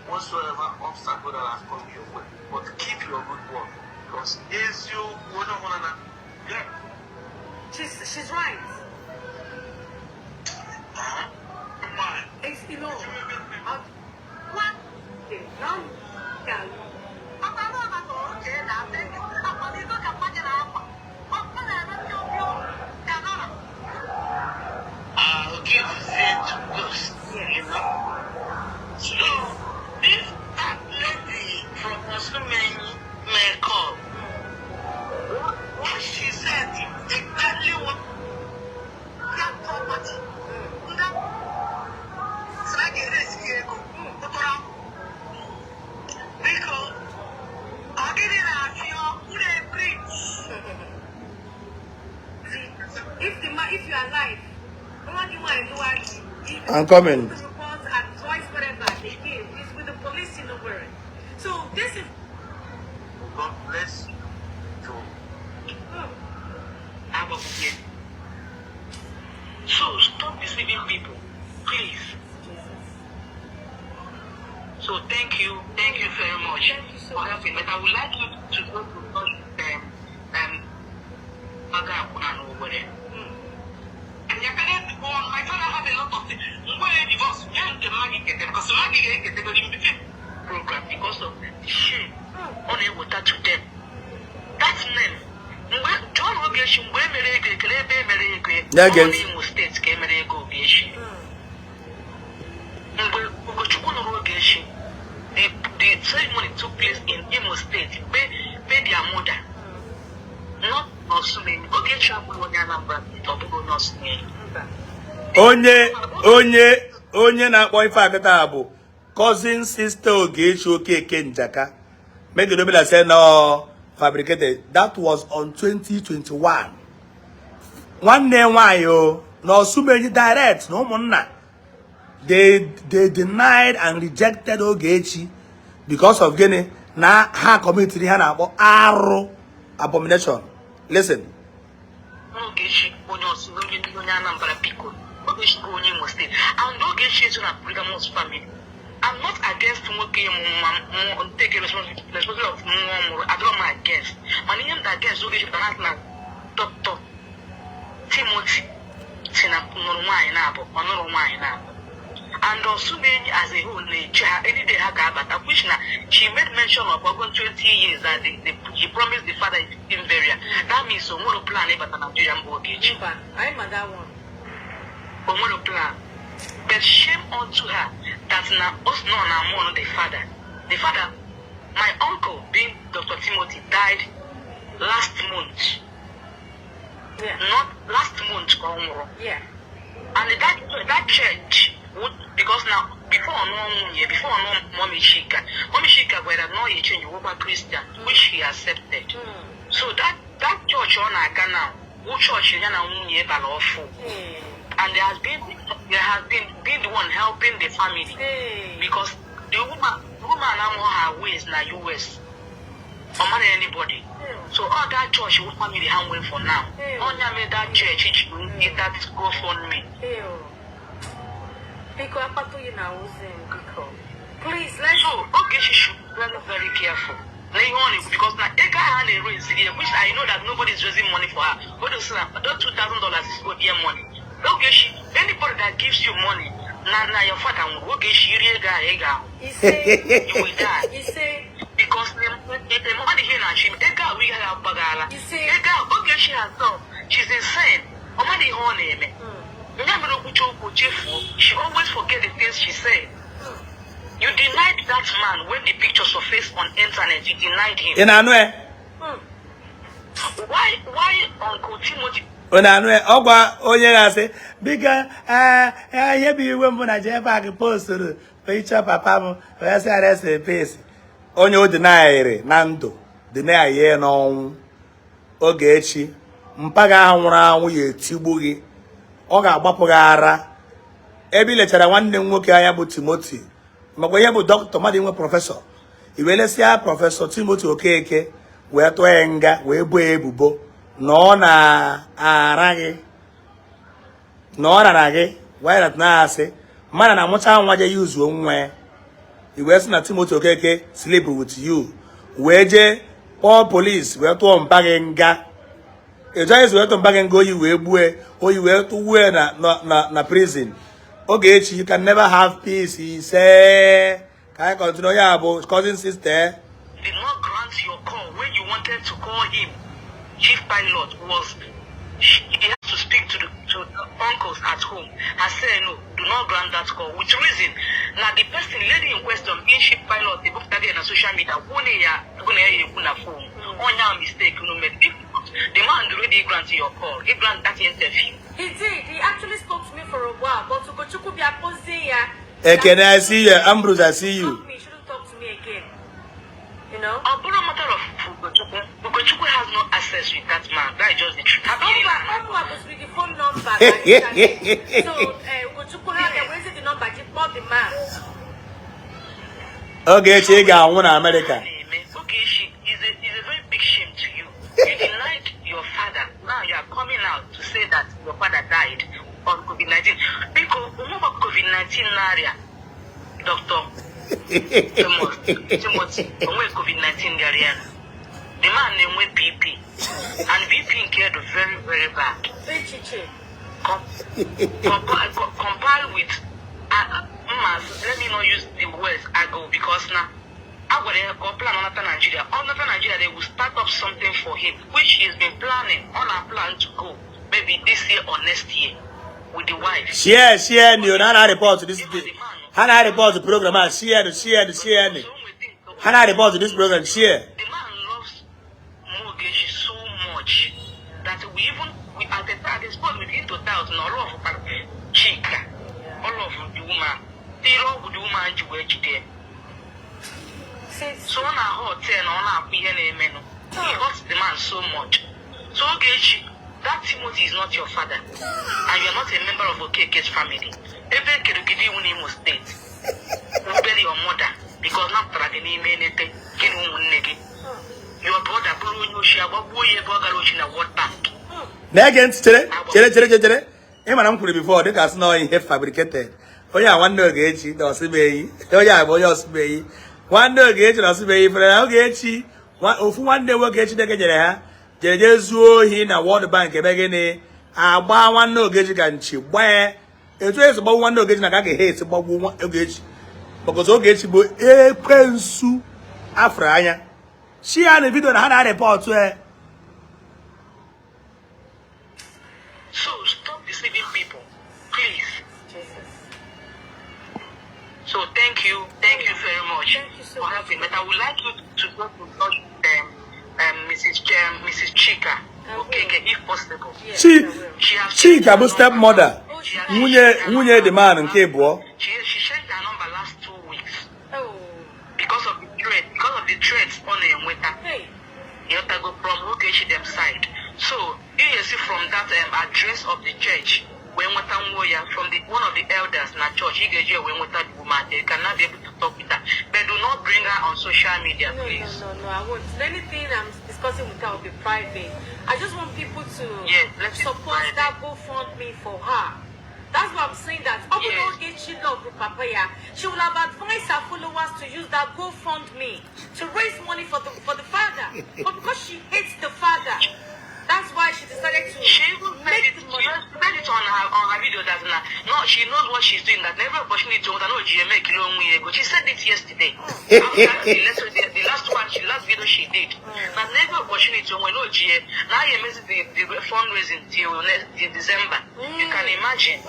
whatsoever obstacle that has come your way, but keep your good work. Because eziokwu onye ọbụla na yeah. She's right. Why? It's what? Now, yeah. Papa no na ko oke na ate akwa n'izo ka mmadụ na-akwa. Ọ na-eme pịọ pịọ ka nọrọ. Okay, to say to ghost. So this that lady from Osumenyi may call. What she said is exactly what that property. That sị na ga-eresi ego pụtara biko ọ gịnị na-afịọ unu bridge. If the man, if you are alive, nobody want to know. I'm coming. The reports, advice, whatever they give is with the police in the world. So this is. God bless you to Agbapụkie. So stop deceiving people, please. So thank you very much Thank you so for much. helping. But I would like you to go to Maga Akwụna n'Owerri. And your parents go on, my father had a lot of things. Mgbe e divorce, ya nke mmadụ kete, because mmadụ ga-eketegori mbefe program because of the shame ọ na-eweta to them. That name, mgbe John Ogechi, mgbe e mere ego ekele ebe e mere ego ya, Na-ege ọ ntị. n'Imo State ka e mere ego Ogechi. Mgbe Ugochukwu nụrụ Ogechi, the ceremony took place in Imo State, be their mother, not n'Osumenyi. Ogechi abụghị onye Anambra State, ọ bụghị onye Osumenyi. Mba. Onye na-akpọ ife akịta bụ cousin sister Ogechi Okeke Njaka. Make it like say no fabricated. That was on 2021. Nwanne nwanyị o na Osumenyi direct na ụmụnna, they denied and rejected Ogechi because of gịnị? Na ha committed ihe a na-akpọ arụ, abomination. Listen. Ogechi onye Osu, onye Anambra, biko. Ogechi bụ onye Imo State and Ogechi eso na polygamous family. I'm not against nwoke ịmụ nwa mụọ, take responsibility of nwa ọ mụrụ, adịrọ m against, mana ihe m dị against Ogechi bụ na Dr. Timothy si na nụrụ nwaanyị na-abụ, ọ nụrụ nwaanyị na-abụ, and Osumenyi as a whole na-eche ha any day ha ga-abata, which na she made mention of ogo 20 years that he promised the father in burial. That means o nwere plan ịbata Nigeria mgbe Ogechi. Mba, anyị ma that one. O nwere plan, but shame unto her that na us nọ na mourn the father. The father, my uncle being Dr. Timothy, died last month. Not last month ka ọ nwụrụ. And that church would, because now before ọnụ nwunye, before ọnụ Mommy Chika, Mommy Chika gwara na ọ ya change wụkwa Christian, which he accepted. So that church ọ na-aga now wụ church ya na nwunye bara ọfụ. Hey. And there has been the one helping the family. Hey. Because the woman amụ her ways na US, ọ mara anybody. So all that church wụ family ha nwere for now. Hey. Onya made that church ji that GoFundMe. Ew. Biko, akpata oyi na awụzi m, biko. Please, let's So Ogechi should be very, very careful na ihe ọ na-ekwu, because na ego ahụ a na-ere eziri ya, which I know that nobody is raising money for her. But those $2,000 is ODM money. Ogechi, anybody that gives you money na your father nwụrụ, Ogechi, iri ego ahụ, ị ga-ahụ. Ise. You will die. Ise. Because the money here na chi ego ahụ ihe agbagala. Ise. Ego ahụ, Ogechi herself, she's insane. Ọ maghị ihe ọ na-eme. Ya mere okwucha okwu chefuo. She always forget the things she said. You denied that man when the picture surfaced on internet. You denied him. Ị na-anụ ya? Why Uncle Timothy Onye anụ ya, ọgwa onye na-asị, biko, ee, ihe bụ iwe mbụ na JPAC posturu picture papa m wee sị rest in peace. Onye o dịnayịrị na ndụ dịnaghị ya n'ọnwụ. Ogechi, mpaga ahụ nwụrụ anwụ ya etigbu gị, ọ ga-agbapụ gị ara. Ebe ị lechara nwanne m nwoke anya bụ Timothy, makwa ihe bụ dọkịta mmadụ inwe professor, i wee lesịa Professor Timothy Okeke wee tụọ ya nga, wee buo ya ebubo na ọ na-ara gị, na ọ rara gị wee na-asị mmadụ na-amụcha nwa je yuzuo nwa ya. I wee sị na Timothy Okeke sleep with you, wee jee kpọọ police wee tụọ mpa gị nga. Ịchọghị esi wee tụọ mpa gị nga, oyi wee gbue oyi wee tụwue na prison. Ogechi, you can never have peace. Ise ka anyị continue. Onye a bụ cousin sister. Did not grant your call when you wanted to call him, Chief Pilot, was he has to speak to the uncles at home. I said no, do not grant that call. Which reason? Now the person, lady in question, being Chief Pilot, they booked on social media. One ya gonna ya na phone. On your mistake, you know, if the man already grant your call, he grant that interview. He did. He actually spoke to me for a while, but Ugochukwu bịa kpozie ya. Ekene, I see you. Ambrose, I see you. Talk me, he shouldn't talk to me again. You know? Ọ bụrụ matter of Ugochukwu, Ugochukwu has no access with that man. That is just the truth. Ọmụwa gosiri the phone number na internet. So, Ugochukwu ha ga-ewezi the number ji kpọọ the man. Ogechi, ị ga-anwụ na Amerịka. Ogechi is a very big shame to you. You denied your father. Now you are coming out to say that your father died on COVID-19. Because onwekwa COVID-19 na-arịa Dr. Timothy, onwe COVID-19 bịara ya. The man na-enwe BP, and BP nke dị very very bad. Echiche. Compare with mma, let me not use the words ago, because now a gwara ya ka ọ plan ọnata Nigeria. Ọnata Nigeria, they will start up something for him, which he's been planning on, a plan to go maybe this year or next year with the wife. Share, share ni na na report this. Ha na report program a, share, share, share. So we think Ha na report this program, share. The man loves Ogechi so much that we even we at the spot we begin to doubt na all of Chika, all of the woman, tiri ọgwụ the woman ji wee jide ya. Since So ọ na-ahụ hotel na ọ na-akwụ ihe na-emenụ. He hurts the man so much. So Ogechi, that Timothy is not your father, and you are not a member of Okeke's family. Ebe ekerugide iwu n'Imo State, wubere your mother because napụtara gị n'ime enete gị na ụmụnne gị. Your brother bụrụ onye oshi, agbagbuo ya ebe ọ gara oshi na World Bank. Na-ege ntị, chere, chere, chere, chere, chere. Ị mara m kwuru before dịka asị na ọ ihe fabricated. Onye a nwanne Ogechi na Ọsịbeyi, onye a bụ onye Ọsịbeyi, nwanne Ogechi na Ọsịbeyi fere na Ogechi ofu nwanne nwoke Chineke nyere ha jere jee zuo ohi na World Bank. Ebe gịnị agba nwanne Ogechi ka nchi gbaa ya. Etu esi gbagbu nwanne Ogechi na ka a ga-ehe esi gbagbuo Ogechi, because Ogechi bụ ekwensu afro anya. Share na video na ha na-report e. So stop deceiving people, please. Jesus. So thank you very much Thank you so for much. helping. But I would like you to go to touch Mrs. Mrs. Chika I will. Okeke, if possible. Yes, Chi I will. She has Chika bụ step mother, She has nwunye the man nke abụọ. She changed her number last 2 weeks Oh, because of the threat, because of the threats on enweta. Hey. Yotago from Ogechi them side. So you see from that address of the church when nweta nwa ya from the one of the elders na church, he ga-eji wee nweta the woman. They cannot be able to talk with her. But do not bring her on social media, No, no, please. no, I won't. Anything I'm discussing with her will be private. I just want people to Yes, let it be support private. that GoFundMe for her. That's why I'm saying that. Yes. Ogechi love Papaya. She will have advised her followers to use that GoFundMe to raise money for the father. But because she hates the father, that's why she decided to She even said make it, the she money. said it on her video that na, no, she knows what she's doing, that every opportunity to no GMA kilo ego. She said it yesterday. After the last one, she last video she did. That every opportunity to no GM. Now you miss the fundraising till next till December. You can imagine.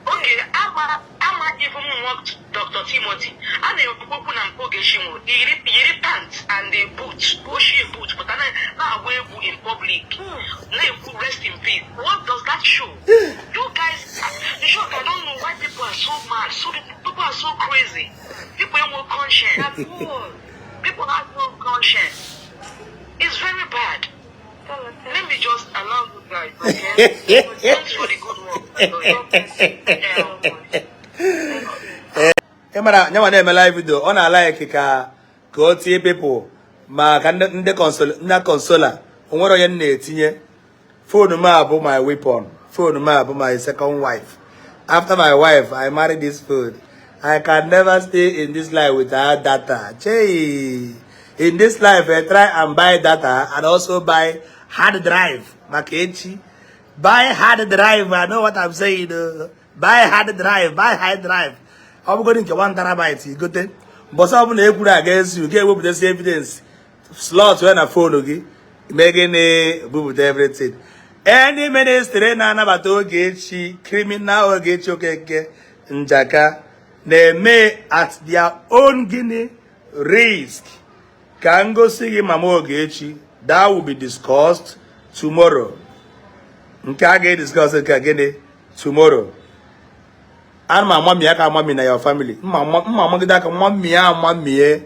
Okay, ama even what Dr. Timothy a na-ekwu okwu na mpa Ogechi nwụrụ, yiri pants and a boot, ochie boot, pụta na-agba egwu in public, na-ekwu "Rest in peace." What does that show you guys? In short, I don't know why people are so mad. So people are so crazy. People enwe conscience. At all. People have no conscience. It's very bad. Let me just allow you guys, okay? Thanks for the good work. God bless you. Thank you so much. Ị mara nyanwa na-eme live video, ọ na-alike ka o tie people ma ka ndị consoler. O nwere onye m na-etinye phone m a bụ my weapon. Phone m a bụ my second wife. After my wife, I marry this phone. I can never stay in this life without data. Chey. In this life, I try and buy data and also buy hard drive maka echi. Buy hard drive. I know what I'm saying. Buy hard drive, buy hard drive. Ọ bụgodị nke 1 terabyte, igote. Mbọsị ọbụla ekwuru aga ezu, ga-ewepụtasị evidence slot wee na phone gị mee gịnị? Bupụta everything. Any ministry na-anabata Ogechi, criminal Ogechi Okeke Njaka, na-eme at their own gịnị? Risk. Ka m gosi gị mama Ogechi. That will be discussed tomorrow. Nke a ga-ediscuss nke gịnị? Tomorrow. Ana m amami aka, amami na your family. Mma amagide aka, mamie, amamie.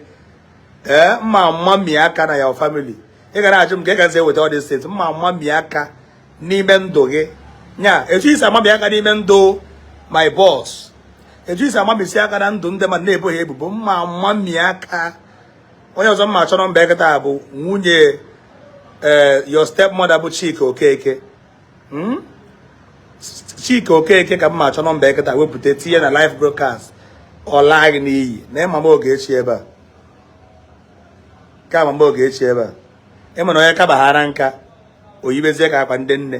Ee, mma amami aka na your family. Ị gara ajụ m ka ị ga-esi eweta all these things. Mma amami aka n'ime ndụ gị nya. Etu isi amami aka n'ime ndụ my boss, etu isi amamisi aka na ndụ ndị mmadụ na-ebo ha ebubo, mma amami aka. Onye ọzọ mma chọrọ mba eketa bụ nwunye ee your stepmother bụ Chika Okeke. Chika Okeke ka mma achọ nọmba eketa wepụta tinye na live broadcast. Ọ laa gị n'iyi na mama Ogechi ebe a, ka mama Ogechi ebe a. Ịma na onye kabaghara nka, oyibezie ka akwa ndị nne.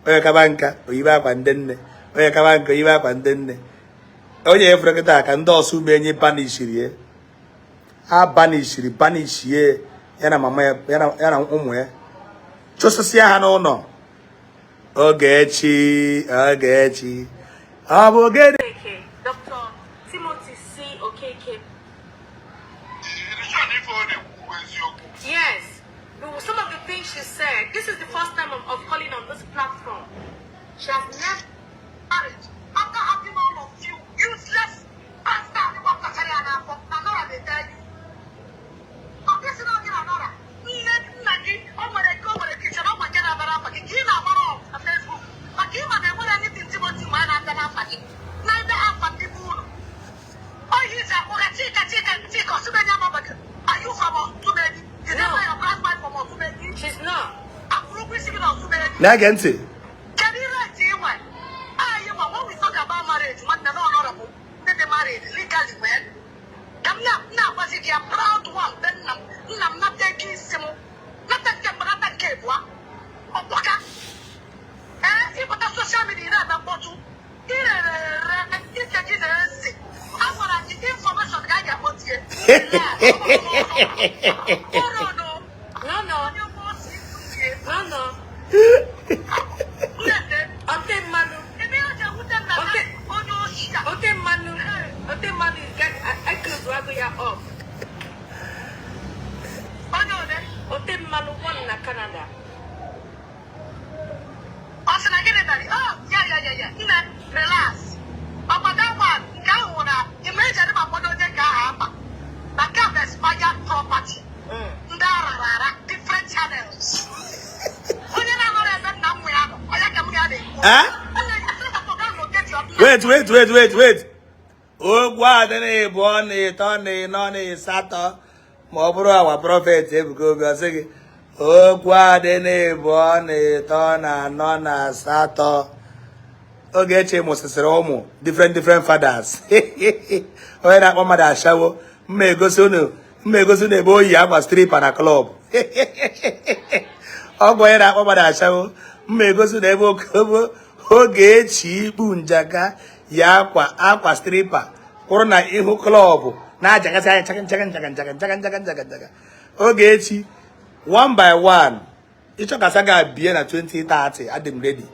Onye kaba nka, oyibe akwa ndị nne. Onye kaba nka, oyibe akwa ndị nne. Onye efere kịta ka ndị ọsụ umenyi banishiri ya, ha banishiri, banishie ya na mama ya, ya na ụmụ ya, chụsịsịa ha n'ụlọ. Ogechi, Ogechi, ọ bụ gịnị? Okeke, Dr. Timothy C. Okeke. Sure, ife ọ na-ekwu bụ eziokwu? Yes. Some of the things she said, this is the first time of calling on this platform. She has never Marriage after having all of you useless bastard gbapụtachara ya n'afọ na Nora dey tell you. Ọ bịasị na gị na Nora nne nna gị o nwere nke o nwere ka ichere ọgwa nke na-abara afa gị ka ị na-agbara ọgụ na Facebook, maka ịma na enwere anything Timothy nwe na-abịa n'afa gị na ebe afa ndị bụ unu oyi iji akpọga Chika, Chika, Chika Osumenyi amabaghị. Are you from Osumenyi? Did No. they buy your grandma from Osumenyi? She's not. Akwụrụ ụgwọ isi gị na Osumenyi? Na-ege ntị. Kedu ihe ntị ị nwe anyị nwa? When we talk about marriage, nwanne na honorable ndị dị married legally, well, ka m na-agwazi gị ya, proud one be nna m. Nna m nata ego isi m, nata nke mbụ, nata nke abụọ, ọkwaka. Ee, ịpụta social media na-eme mkpọtụ, irere ere ike gị na-esi. A gwara gị information ka a ga-akpọtie. No. Onye mkpọsi tie. No. Nnete. Ote mmanụ. Ebe ya ji ewute m na Okay. onye oshi a. Ote mmanụ. Ote mmanụ is get I close wago ya up. Onye ole? Ote mmanụ one na Canada. Ọ sị na gịnị mere? Oh, ya, nne, relax. Ọkwa that one nke ahụ na ime eji adị ma kwado onye nke ahụ akpa na nke a bụ expired property. Ndị arara ara different channels. Onye na-anọrọ ebe nna m nwe ya nọ, onye ka m ya na-ekwu. Eh? Onye first of all, go and locate your nna. Wait, wait, wait, wait, wait. Okwu adị na ịbụọ na ịtọ na ịnọ na ịsatọ, ma ọ bụrụ awa Prophet Ebuka Obi, ọ sị gị okwu adị na ịbụọ na ịtọ na anọ na asatọ. Ogechi mụsịsịrị ụmụ different different fathers. Onye na-akpọ mmadụ ashawo, mma egosi unu, mma egosi unu ebe oyi akwa stripper na club. Ọgwụ onye na-akpọ mmadụ ashawo, mma egosi unu ebe Ogechi ikpu njaka ya akwa stripper kwụrụ na ihu club na-ajagasị anya nchaka nchaka nchaka nchaka nchaka nchaka nchaka nchaka. Ogechi, one by one, ịchọkasa ga-abie na 2030, adị m ready.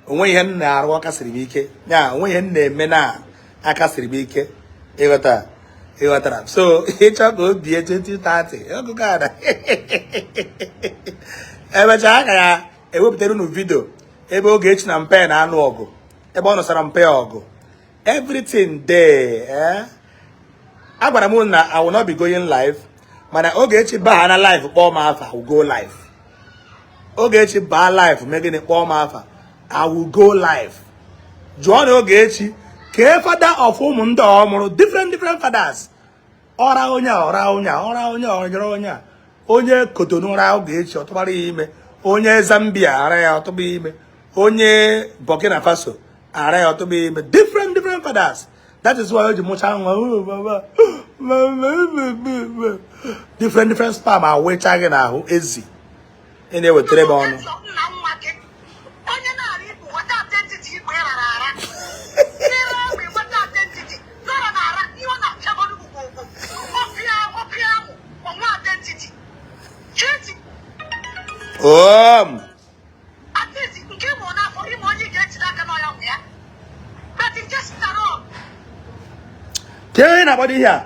Onwe ihe m na-arụ aka siri m ike. Ya onwe ihe m na-eme na aka siri m ike. Ịghọta, ịghọtara. So ịchọ ka o bie 2030 ọgụgụ ada, emechaa aka ya ewepụtara unu video ebe Ogechi na mpe na-anụ ọgụ, ebe ọ nụsara mpe ọgụ, everything there. Eh, agwara m unu na I will not be going live, mana Ogechi baa na live kpọọ m afa, I will go live. Ogechi baa live mee gịnị, kpọọ m afa, I will go live. Jụọ na Ogechi kee father of ụmụ ndị ọ mụrụ, different different fathers. Ọra onye a, ọra onye a, ọra onye a, ọnyere onye a, onye Kotonu ra Ogechi ọtụbara ya ime, onye Zambia ara ya ọtụba ya ime, onye Burkina Faso ara ya ọtụba ya ime, different different fathers. That is why o ji mụchaa nwa, "Oh, mama, mama," different different sperm awụcha gị n'ahụ. Ezi ị na-ewetara m ọnụ. Nna nwa gị onye na-ara ibu nweta identity igwe rara ara ire egbe nweta identity nọrọ na-ara ihe ọ na-apịagodu ugwu ọpịa ọpịa amụ onwe identity cheti. Om. At least nke ịmụ n'afọ ịmụ onye ị ga-ejide aka n'ọya nwe ya, but nke sitara Kee onye na-agbado ihe a?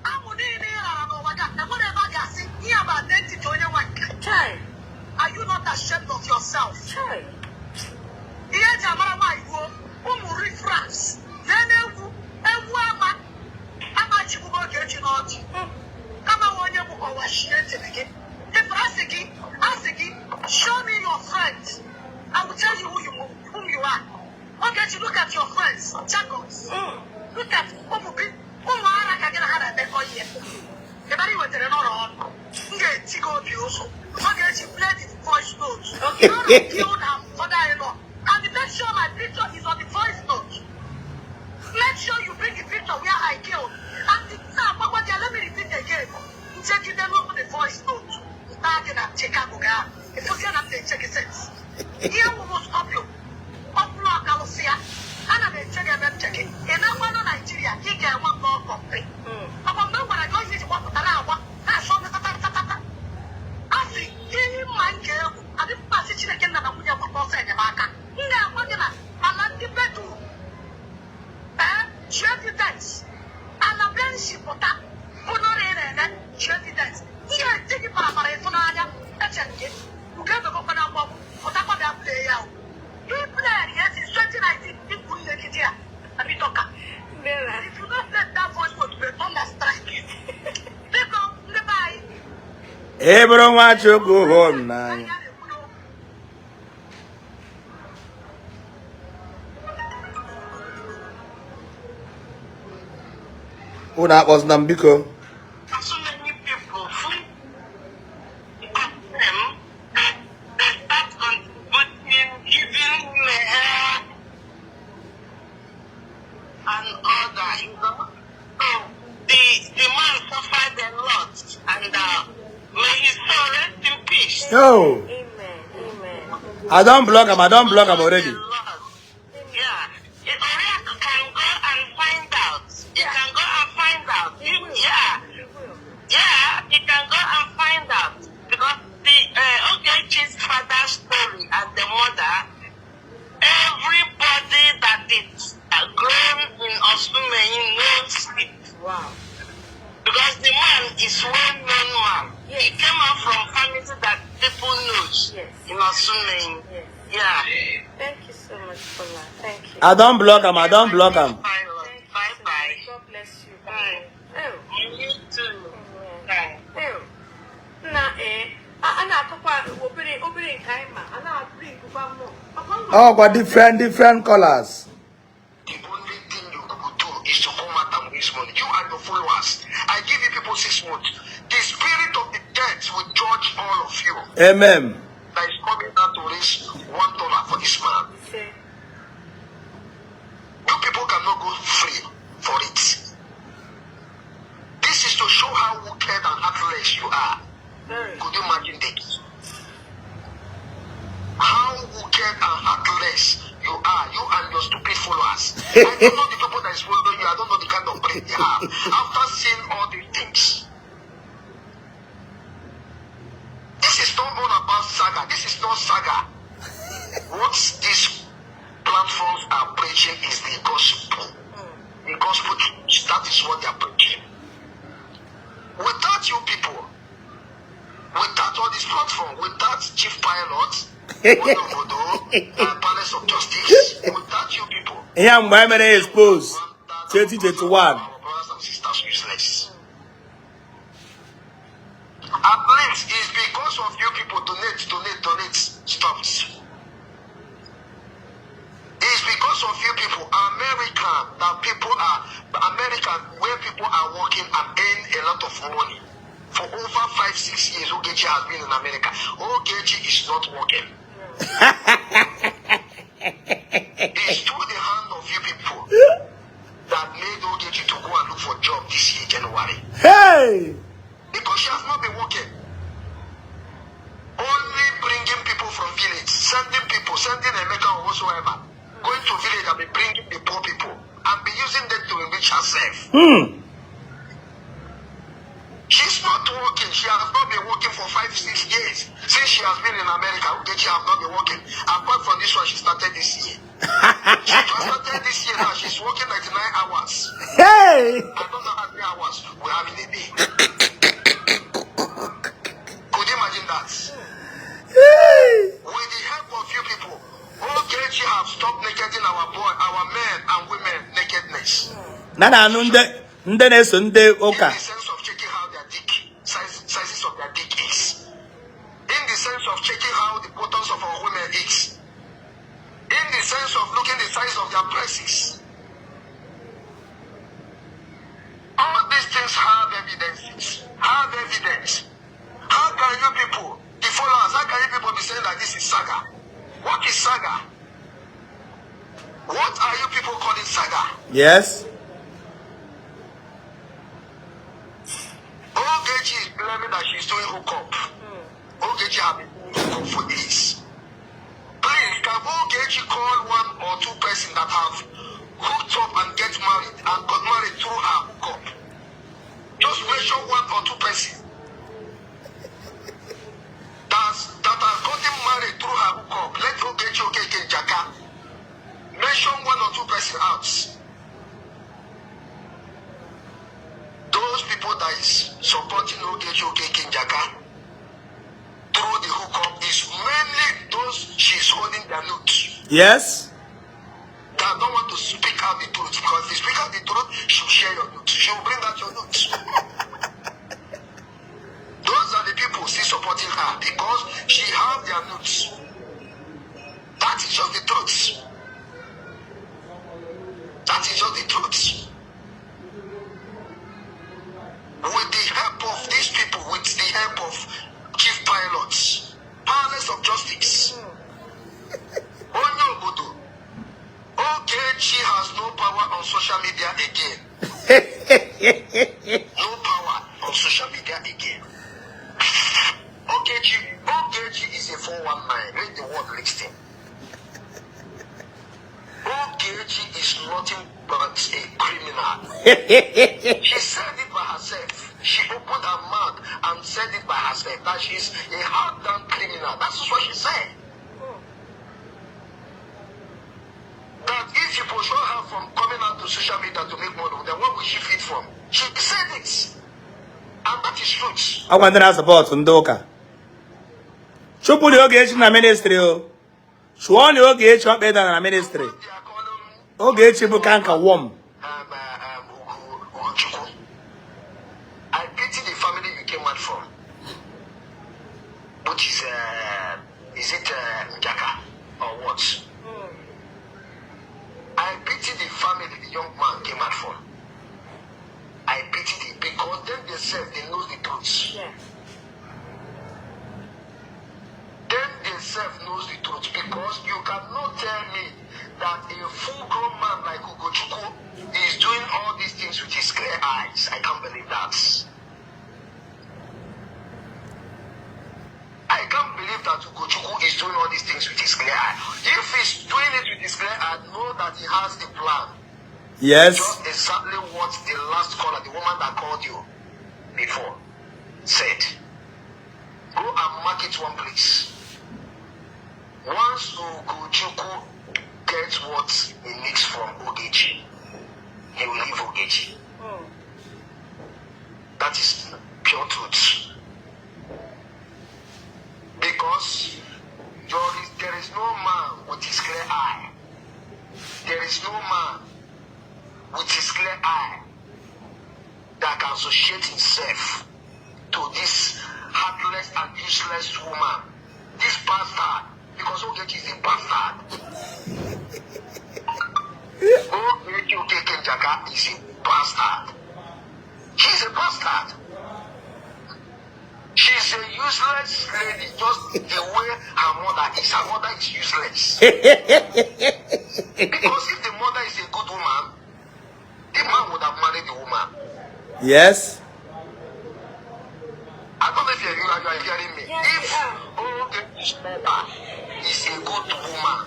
Amụ niile ị rara n'ụwa ga enwere ebe a ga-asị ihe a bụ identity onye nwe nke. Chai. Are you not ashamed of yourself? Chai. Ihe eji amara nwaanyị ruo ụmụ reference lee n'egwu egwu ama amachibugo Ogechi n'ọchị kama nwa onye bụ ọwashie ntịrị gị. If asị gị, asị gị, show me your friends, I will tell you whom you are. Ogechi, look at your friends, Jacobs. Look at ụmụ gị, ụmụ ara ka gị na ha na-emekọ ihe ịbara i wetara n'ụlọ ọnụ. M ga-eti gị obi ụzọ. Ogechi, play the voice note. Okay. Killed her father-in-law and make sure my picture is on the voice note. Make sure you bring the picture where I killed. And the now, let me repeat again. Nchegide n'okwu the voice note. Nta gị na Chicago gaa. Ịfụzie na m na-eche gị sense. Ihe nwụrụ Scorpio. Ọ bụrụ ọkalụsị ya. Ana m eche gị ebe m che gị. Ị na-agbanụ Naijiria, ị ga-enwe nnọọ kọmpi. Ọkwa mgbe m gwara gị oyi iji gbapụtara agba na-asọ tatatata. A sị ihe mma m ga-egwu adị mmasị Chineke nna na nwunye gbata ọsọ enyemaka. M ga-agwa gị na ala ndị Bedu ee ji evidence ala be nsi pụta bụ n'ọrịa ị na-eme ji evidence. M ga-eti gị parapara ịfụnanya echere gị ugo ebegokwa na mgbagbu pụtakwa bịa play ya o. Ị play ya since 2019 ikwu nne gị di ya abitoka. Mera. If you don't let that voice note be thunder strike you. Biko, ndị be anyị. Ị bụrụ nwa Chukwu, hụ m n'anya. Anyị na-ekwu n'okwu. Unu akpọzina m, biko. So many people who them, they start contributing, giving me help and all that. So the man suffered a lot, and may his soul rest in peace. Yo. Amen. Amen. I don block am, I don block am already. A lot. Yeah. If Oriak can go and find out. You can go and find out. Yeah. He will. Yeah, you can go and find out because the Ogechi's father's story and the mother, everybody that is grown in Osumenyi knows it because the man is well-known man. He came out from family that people knows in Osumenyi. Yeah. Thank you so much, Paula. Thank you. I don block am, I don block am. Bye Thank you so bye. much. God bless you. Bye. Oh. You too. Amen. Bye. Oh. Na eh, a na-akọkwa obere obere nke anyị ma a na-abring kwa mmụọ. Ọkwa ngwa. Ọkwa different different colors. The only thing you could do is to come out and raise money. You and your followers. I give you people 6 months. The spirit of the dead will judge all of you. Amen. That is coming out to raise $1 for this man. Ise. You people cannot go free for it. This is to show how wicked and heartless you are. Very. Could you imagine this? How wicked and heartless you are, you and your stupid followers. I don't know the people that is following you. I don't know the kind of brain they have. After seeing all these things. This is not all about saga. This is not saga. What these platforms are preaching is the gospel. The gospel truth. That is what they are preaching. Without you people, without all these platforms, without Chief Pilot, Onobodo, Palace of Justice, without you people, Ihe a mgbe e mere expose 2021. Our brothers and sisters useless. At least it's because of you people donate, donate, donate stopped. It's because of you people, America, that people are American, where people are working and earn a lot of money. For over 5, 6 years, Ogechi has been in America. Ogechi is not working. It's through the hand of you people that made Ogechi to go and look for job this year, January. Hey! Because she has not been working. Only bringing people from village, sending people, sending Emeka or whatsoever, going to village and be bringing the poor people and be using them to enrich herself. She's not working. She has not been working for 5, 6 years. Since she has been in America, Ogechi has not been working. Apart from this one, she started this year. She just started this year now. She's working 99 hours. Hey! I don't know how many hours we have in a day. Could you imagine that? Hey! With the help of you people, Ogechi have stopped nakeding our boy, our men and women nakedness. Na na-anụ ndị ndị na-eso ndị ụka. In the sense of checking how their dick size, sizes of their dick is. In the sense of checking how the buttons of our women is. In the sense of looking the size of their breasts. All these things have evidences. Have evidence. How can you people, the followers, how can you people be saying that this is saga? What is saga? What are you people calling saga? Yes. Ogechi is blaming that she's doing hookup. Ogechi have been doing hookup for years. Please, can Ogechi call one or two person that have hooked up and get married and got married through her hookup? Just mention one or two person that has gotten married through her hookup. Let Ogechi Okeke Njaka mention one or two person out. Those people that is supporting Ogechi Okeke Njaka through the hookup is mainly those she's holding their notes that don't want to speak out the truth, because if you speak out the truth, she'll share your notes. She will bring out your notes. Those are the people still supporting her because she have their notes. That is just the truth. That is just the truth. With the help of these people, with the help of chief pilots, Palace of Justice, Onye Obodo, Ogechi has no power on social media again. No power on social media again. Ogechi, Ogechi is a 419. Let the world listen. Ogechi is nothing but a criminal. She said it by herself. She opened her mouth and said it by herself that she's a hard done criminal. That's what she said. That if you pursue her from coming out to social media to make money, then what will she feed from? She said it. And that is truth. Agwa ndị na-support ndị ụka, chụpụ na Ogechi na ministry o chụọ na Ogechi ọkpa ịda na ministry. They are calling Ogechi bụ canker worm. Ugochukwu. I pity the family you came out from, which is it Njaka or what? I pity the family the young man came out from. I pity it because them themselves, they know the truth. Them themselves knows the truth, because you cannot tell me that a full-grown man like Ugochukwu is doing all these things with his clear eyes. I can't believe that. I can't believe that Ugochukwu is doing all these things with his clear eye. If he's doing it with his clear eye, know that he has the plan. Just exactly what the last caller, the woman that called you before, said. Go and mark it one place. Once Ugochukwu Because there is no man with his clear eye. There is no man with his clear eye that can associate himself to this heartless and useless woman, this bastard, because Ogechi is a bastard. Ogechi Okeke Njaka is a bastard. She's a bastard. She's a useless lady, just the way her mother is. Her mother is useless. Because if the mother is a good woman, the man would have married the woman. Yes. I don't know if you are hearing me. Yes, If we are. Ogechi's mother is a good woman,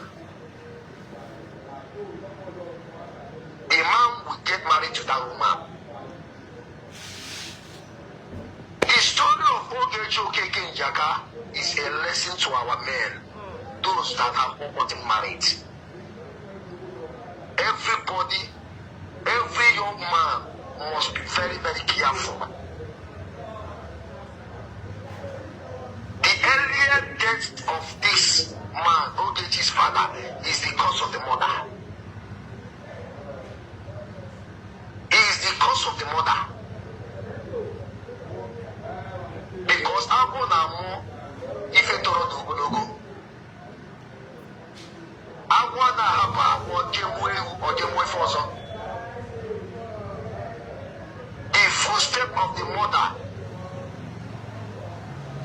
the man will get married to that woman. The story of Ogechi Okeke Njaka is a lesson to our men, those that have not gotten married. Everybody, every young man must be very, very careful. The earlier death of this man, Ogechi's father, is the cause of the mother. Is the cause of the mother. Because agwọ na-amụ ife tọrọ n'ogologo. Agwọ na-ahapụ agwọ jegbuo ewu ọ jegbuo ife ọzọ. The footstep of the mother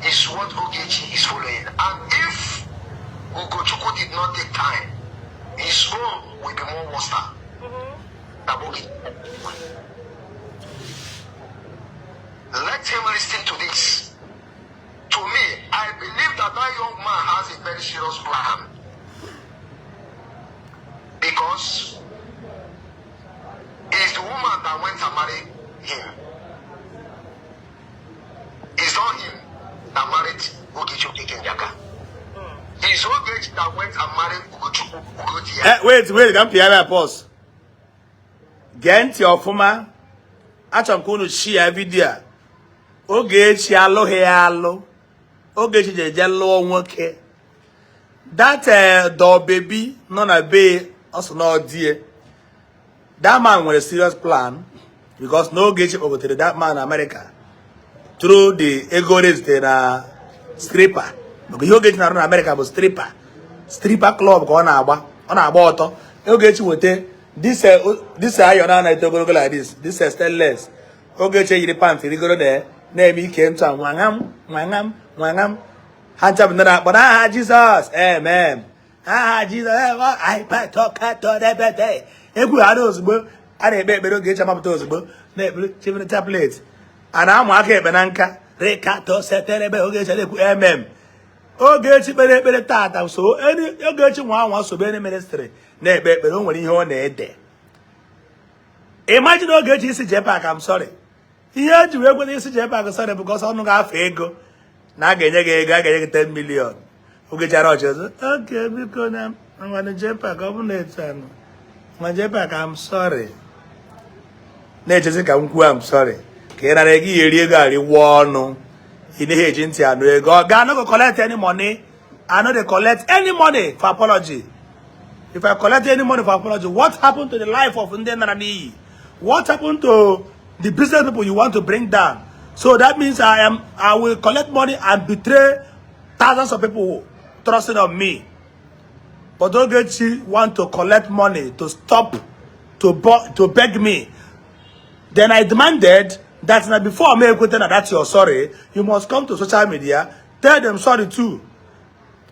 is what Ogechi is following. And if Ugochukwu did not take time, his own will be more worse than Ogechi. Let him listen to this. To me, I believe that that young man has a very serious plan. Because it's the woman that went and married him. It's not him that married Ogechi Okeke Njaka. It's Ogechi that went and married Ugochukwu Ugochi. Wait, wait, ka m pịa ya pause. Gee ntị ọfụma. Achọrọ m ka unu share video a. Ogechi alụghị ya alụ. Ogechi jeje lụọ nwoke. That doll baby nọ na be ọ sị na ọ die. That man nwere serious plan because na Ogechi kpọgotere that man na America through the ego raised na stripper. Maka ihe Ogechi na-arụ na America bụ stripper. Stripper club ka ọ na-agba. Ọ na-agba ọtọ. Ogechi weta this this iron a na-eto ogologo like this, this stainless. Ogechi yiri pant rigoro na na-eme ike ntụ a nwangam nwangam nwangam. Ha ncha bụ ndị na-akpọ n'aha Jizọs, amen. Aha Jizọs, anyị patọkatọdebete. Egwu ha ozugbo a na-ekpe ekpere Ogechi amapụta ozugbo na-ekpere chimere chaplet. A na-amụ aka ekpe na nka rekato seterebe Ogechi na-ekwu amen. Ogechi kpere ekpere tata so Ogechi nwa anwa sobe any ministry na-ekpe ekpere o nwere ihe ọ na-ede. Imagine Ogechi isi JPAC, I'm sorry. Ihe eji wee kweta isi JPAC sorry because ọnụ ga-afọ ego na a ga-enye gị ego a ga-enye gị 10 million. Ogechi ara ọchị ọzọ okay biko na ngwanụ JPAC ọ bụ na etu anụ nwa JPAC, I'm sorry. Na-echezi ka m kwuo I'm sorry ka ị nara ego ya eri ego ariwa ọnụ ị naghị eji ntị anụ ego. Ọ ga no go collect any money. I no dey collect any money for apology. If I collect any money for apology, what happened to the life of ndị nara n'iyi? What happened to the business people you want to bring down? So that means I will collect money and betray thousands of people trusting on me. But Ogechi want to collect money to stop to beg me. Then I demanded that now before me ekwete na that's your sorry, you must come to social media, tell them sorry too.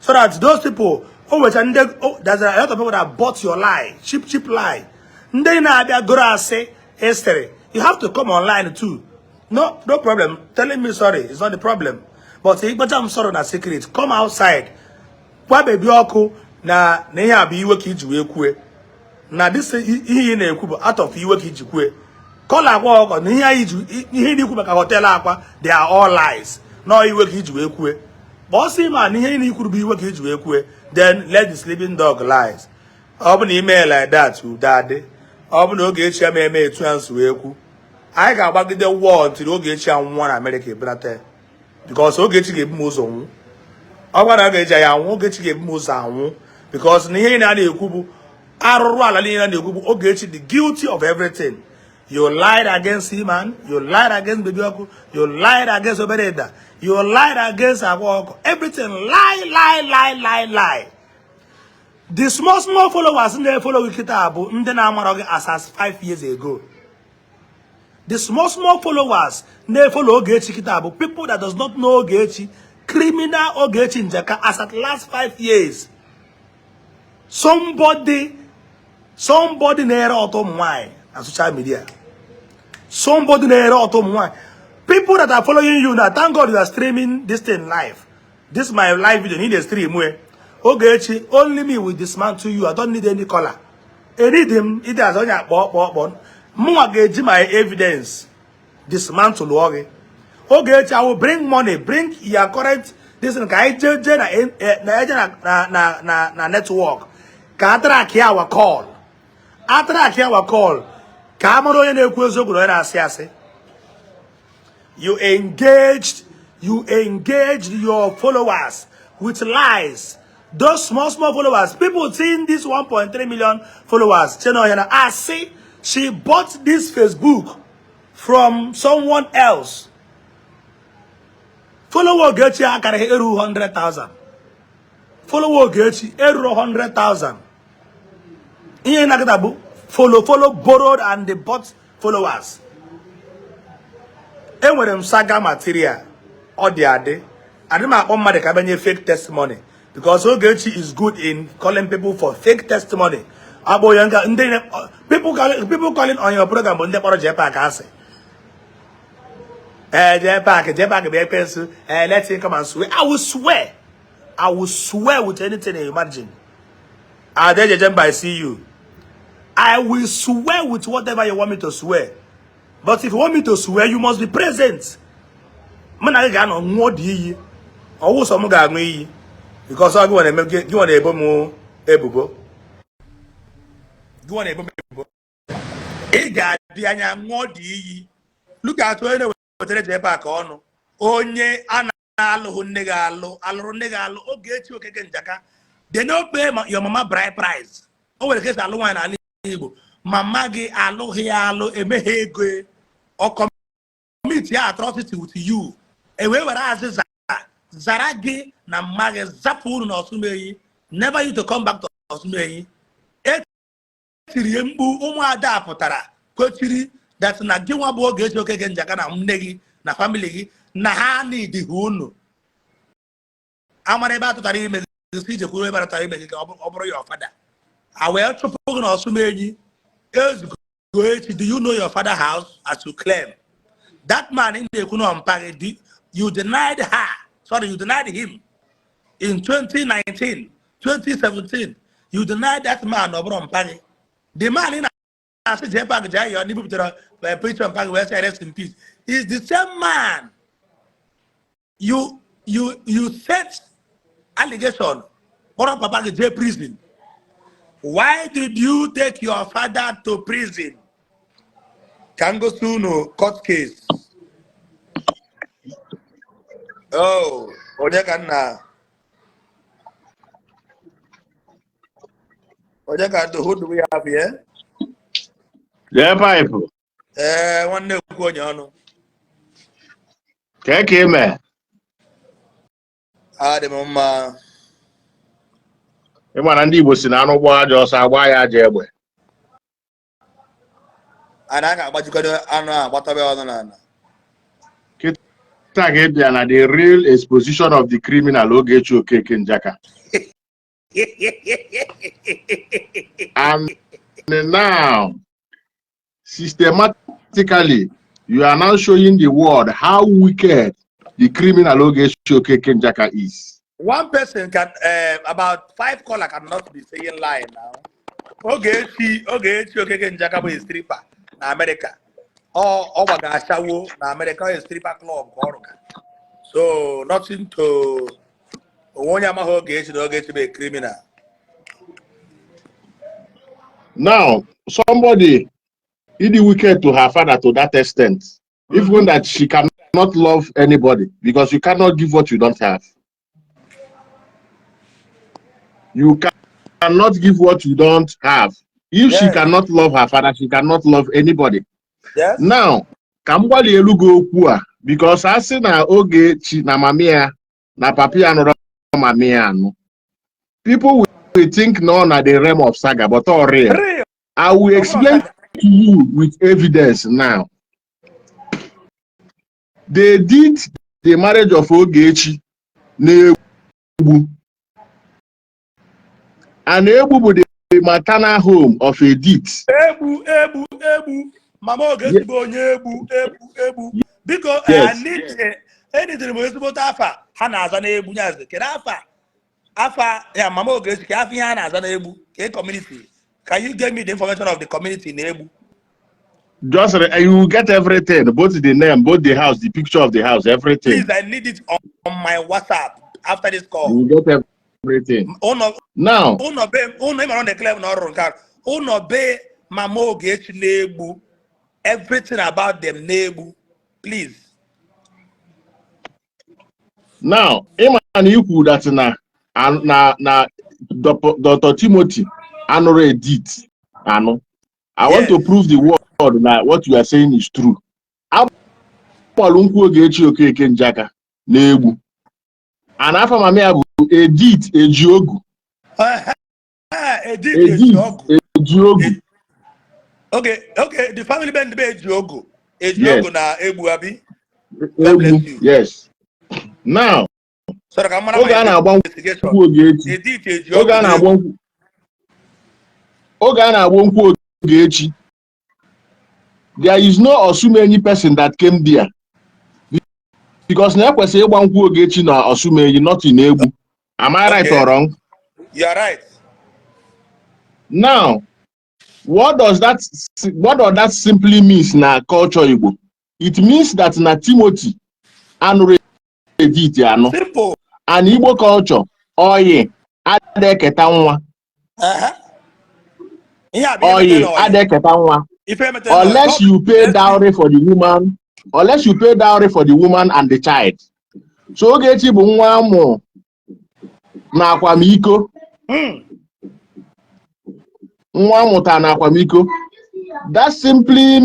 So that those people, oh, which and oh, there's a lot of people that bought your lie, cheap, cheap lie. Ndị na-abịa goro asị history. You have to come online too. No, no problem. Telling me sorry is not the problem. But if I'm sorry na secret, come outside. Gwa Baby Ọkụ na na ihe a bụ iwe ka iji wee kwue. Na this ihe ị na-ekwu bụ out of iwe ka iji kwue. Kọla Akwa Ọkụkọ na ihe anyị ji ihe ị na-ekwu maka hotel Akwa, they are all lies. Na iwe ka iji wee kwue. But ọ sị ma na ihe ị na-ekwuru bụ iwe ka iji wee kwue, then let the sleeping dog lies. Ọ bụ na ime like that, udo adị. Ọ bụ na Ogechi ama eme etu ya nsi wee kwu. Anyị ga-agbagide war until Ogechi anwụọ na Amerịka ebelata ya. Because Ogechi ga-ebu m ụzọ nwụ. Ọ gwara ga eji ya anwụ. Ogechi ga-ebu m ụzọ anwụ because na ihe niile a na-ekwu bụ arụrụ ala niile a na-ekwu bụ Ogechi the guilty of everything. You lied against him and you lied against Baby Oku, you lied against Obereda, you lied against Agwa Oko. Everything lie, lie, lie, lie, lie. The small small followers na-efollow gị kịta bụ ndị na-amarọ gị as 5 years ago. The small small followers na-efollow Ogechi kịta bụ people that does not know Ogechi, criminal Ogechi Njaka, as at last 5 years. Somebody na-ere ọtọ ụmụ nwanyị na social media. Somebody na-ere ọtọ ụmụ nwanyị. People that are following you now, thank God you are streaming this thing live. This my live video, need a stream where Ogechi, only me will dismantle you. I don't need any caller. Need him, ide azụ onye akpọ ọkpọ ọkpọ. Mụnwa ga-eji my evidence dismantle gị. Ogechi, I will bring money, bring your current this thing ka anyị jee jee na na eje na network ka a track our call. A track our call ka a mara onye na-ekwu eziokwu na onye na-asị asị. You engaged your followers with lies. Those small, small followers, people seeing this 1.3 million followers, channel here, I see she bought this Facebook from someone else. Follower Ogechi akara eru 100,000. Follower Ogechi eru 100,000. Ihe na-agata bụ follow, follow, borrowed and they bought followers. Enwere m saga material. Ọ dị adị. Adị m akpọ mmadụ ka banye fake testimony because Ogechi is good in calling people for fake testimony. Akpọ ya nga ndị people calling on your program bụ ndị kpọrọ JPAC asị. Eh, JPAC, JPAC bụ ekwensu. Eh, let him come and swear. I will swear. I will swear with anything you imagine. Adejeje, I see you. I will swear with whatever you want me to swear. But if you want me to swear, you must be present. Mụ na gị ga-anọ ṅụọ dị iyi. Ọwụ sọ m ga-aṅụ iyi. Because ọ gị nwa na-eme, gị nwa na-ebo m ebubo. Gị nwa na-ebo m ebubo. Ị ga-adị anya ṅụọ dị iyi. Look at onye na-ewetara JPAC ọnụ. Onye a na-alụghị nne gị alụ, alụrụ nne gị alụ, Ogechi Okeke Njaka. They no pay your mama bride price. O nwere ka esi alụ nwaanyị n'ala Igbo. Mama gị alụghị ya alụ, emeghe ego ọ commit ya atrocity with you. E wee were azịza zara gị na mma gị, zapụ unu n'Ọsụmeyi. Never you to come back to Ọsụmeyi. Etiri ya mkpu, ụmụada pụtara kwechiri that na gị nwa bụ Ogechi Okeke Njaka na nne gị na family gị na ha nidịghị unu. Amara ebe a tụtara ime gị si ijekwuru ebe a tụtara ime gị ka ọ bụrụ your father. A wee chụpụ gị n'Ọsụmenyi. Ezugo echi, do you know your father house as you claim? That man in na-ekwu na mpa gị, you denied her, sorry, you denied him in 2019, 2017. You denied that man. Ọ bụrụ mpa gị, the man ị na-asị JPAC jee yọọ n'ibupụtara picture mpa gị wee sị rest in peace is the same man you set allegation kpọrọ papa gị jee prison. Why did you take your father to prison? Ka m gosi unu court case. Oh, onye ka nna, onye ka, who do we have here? Jee paịpụ. Ee, nwanne, ekwu onye ọnụ. Kee ka ime? Adị m mma. Ịma na ndị Igbo si na anụ gbaa ajọ ọsọ, agba ya ajọ egbe. A na ga-agbajikọdo anụ a gbatabe ọnụ n'ala. Kịta ka ị bịa na the real exposition of the criminal Ogechi Okeke Njaka. And now, systematically, you are now showing the world how wicked the criminal Ogechi Okeke Njaka is. One person can about five caller cannot be saying lie now. Ogechi, Ogechi Okeke Njaka bụ a stripper na America. Ọ gbaga ashawo na America, ọ stripper club ka ọ rụga. So nothing to onwe onye amaghị Ogechi na Ogechi bụ a criminal. Now, somebody is wicked to her father to that extent, even that she cannot love anybody because you cannot give what you don't have. You cannot give what you don't have. If she cannot love her father, she cannot love anybody. Now, ka m gbalị elu gị okwu a, because a sị na Ogechi na mami ya na papi ya nụrụ mami ya anụ. People will think no na the realm of saga, but all real. Real. I will explain to you with evidence now. They did the marriage of Ogechi na-Egbu. And Egbu bụ the maternal home of Edith. Egbu, Egbu, Egbu. Mama Ogechi bụ onye Egbu, Egbu, Egbu. Biko, enidiri m ezigbote afa ha na-aza n'Egbu. Nyazi, kedu afa ya, mama Ogechi? Ka afa ihe ha na-aza n'Egbu, ka community? Can you give me the information of the community n'Egbu? Just you will get everything, both the name, both the house, the picture of the house, everything. Please, I need it on my WhatsApp after this call. You will get everything. Ụnọ Now, ụnọ be ụnọ ịmara na-ekele na ọrụ nke a, ụnọ be mama Ogechi n'Egbu, everything about them n'Egbu, please. Now, ịma na ikwu that na Dr. Timothy anụrụ Edith anụ. I want to prove the world na what you are saying is true. Agbalụ nkwụ Ogechi Okeke Njaka na-Egbu. And afa mama ya bụ Edith Ejiogu. Edith Edith Ejiogu. Ejiogu. Okay, the family band be Ejiogu. Ejiogu Yes. na Egbu, abi? God bless Egbu, you. yes. Now, Sorry, ka m mara oge a my na-agba investigation. nkwụ Ogechi, Edith Ejiogu oge a na na-agba nkwụ, oge a na-agba nkwụ Ogechi, there is no Osumenyi person that came there. Because na ekwesịrị ịgba nkwụ Ogechi na Osumenyi, not in Egbu. Am I right or wrong? You are right. Now, what does that simply means na culture Igbo? It means that na Timothy anụrụ Edith anụ. Simple. And Igbo culture, oyi ada eketa nwa. Ihe a bụ ihe Oyi metere n'ọyị. ada eketa nwa. Ife metere n'ọyị. Unless God you pay bless you. dowry for the woman, unless you pay dowry for the woman and the child. So Ogechi bụ nwa amụ na akwamiko. Nwa amụta na akwamiko. That simply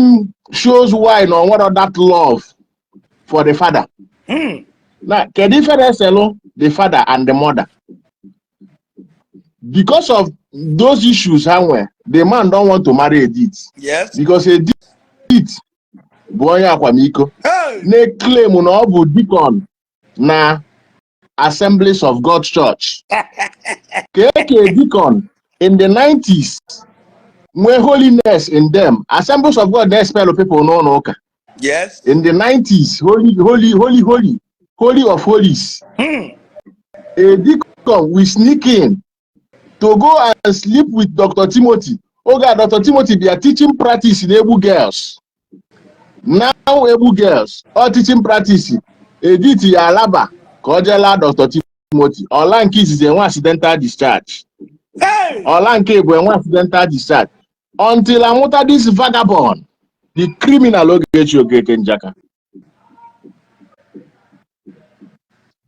shows why na onwero that love for the father. Na kedu ife na-eselụ the father and the mother? Because of those issues ha nwe, the man don't want to marry Edith. Because Edith bụ onye akwamiko. Hey! Na-claim na ọ bụ deacon na Assemblies of God Church. Ka eke deacon in the 90s nwee holiness in them. Assemblies of God na-expel people n'ụlọ ụka. In the 90s, holy, holy, holy, holy, holy of holies. A deacon will sneak in to go and sleep with Dr. Timothy. Oge a Dr. Timothy bịa teaching practice in Egbu Girls. Now Egbu Girls, all teaching practice, Edith ya alaba ka ọ jee laa Dr. Timothy. Ọla nke izizi enwe accidental discharge. Hey! Ọla nke bụ enwe accidental discharge. Until amụta this vagabond, the criminal Ogechi Okeke Njaka,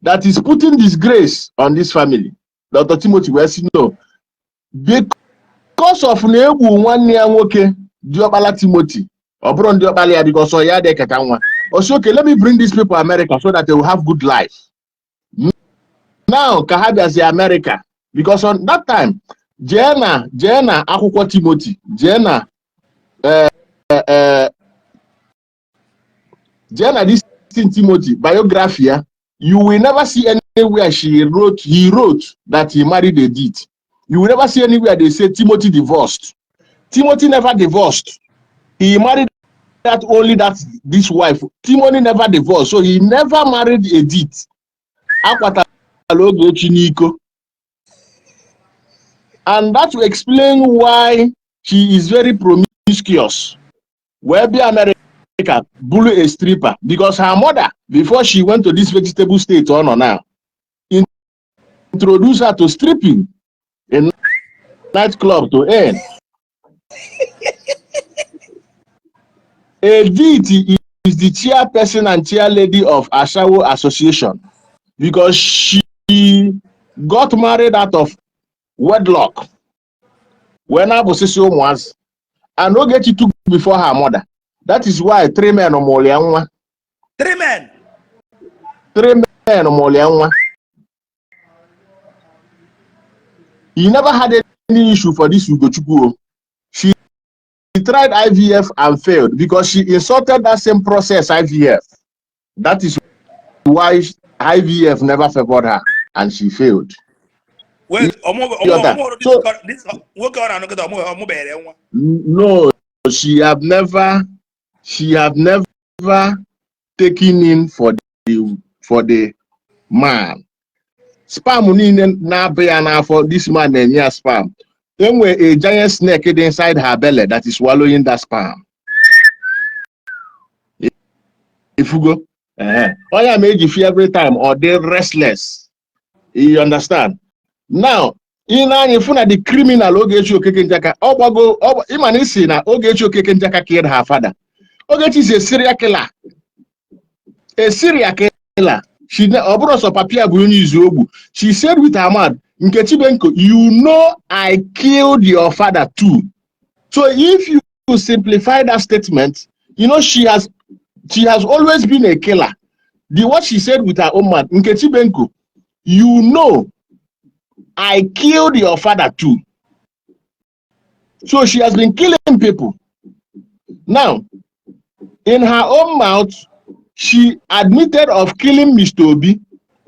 that is putting disgrace on this family. Dr. Timothy wee sị no. Because of na egbu nwanne ya nwoke, diọkpala Timothy, ọ bụrụ ndị ọkpala ya, because ọ ya dị eketa nwa. Ọ sị, "Okay, let me bring these people America so that they will have good life." Now ka ha bịazi America, because on that time, jee na akwụkwọ Timothy, jee na this thing Timothy biography ya, you will never see anywhere she wrote, he wrote that he married Edith. You will never see anywhere they say Timothy divorced. Timothy never divorced. He married that only that this wife. Timothy never divorced, so he never married Edith. Akwatala Ogechi n'iko. And that will explain why she is very promiscuous. Wee bịa America bụrụ a stripper, because her mother, before she went to this vegetable state ọ nọ now, introduced her to stripping in nightclub to earn. Edith is the chairperson and chairlady of Ashawo Association because she got married out of Wedlock wee na-abụsịsị ụmụazị. And Ogechi took before her mother. That is why three men mụrụ ya nwa. Three men. Three men mụrụ ya nwa. He never had any issue for this Ugochukwu. She tried IVF and failed because she insulted that same process, IVF. That is why IVF never favored her and she failed. Wait, Yọta. So nwoke ọ na-anụ kịta ọmụbere nwa? No, she have never taken in for the man. Sperm niile na-abụ ya n'afọ, this man na-enye ya sperm. Enwe a giant snake dị inside her belly that is swallowing that sperm. Ifugo? Ehe. Onye ma eji feel every time ọ dị restless. You understand? Now, ị na-anya fụ na the criminal Ogechi Okeke Njaka ọ gbago ịma na isi na Ogechi Okeke Njaka killed her father. Ogechi is a serial killer. A serial killer. She ọ bụrụ sọ papia bụ onye izu ogbu. She said with her mouth, "Nkechi Benko, you know I killed your father too." So if you simplify that statement, you know she has always been a killer. The what she said with her own mouth, "Nkechi Benko, you know I killed your father too." So she has been killing people. Now, in her own mouth, she admitted of killing Mr. Obi,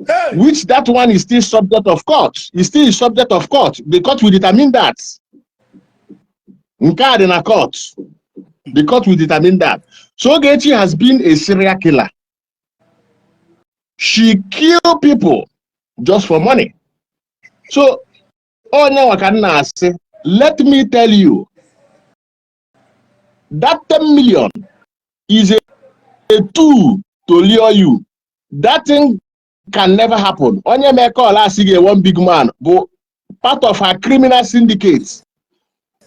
Hey! Which that one is still subject of court. Is still subject of court. The court will determine that. Nke a dị na court. The court will determine that. So Ogechi has been a serial killer. She kill people just for money. So, onye nwa ka m na-asị, let me tell you, that 10 million is a tool to lure you. That thing can never happen. Onye mee call asị gị one big man bụ part of her criminal syndicate.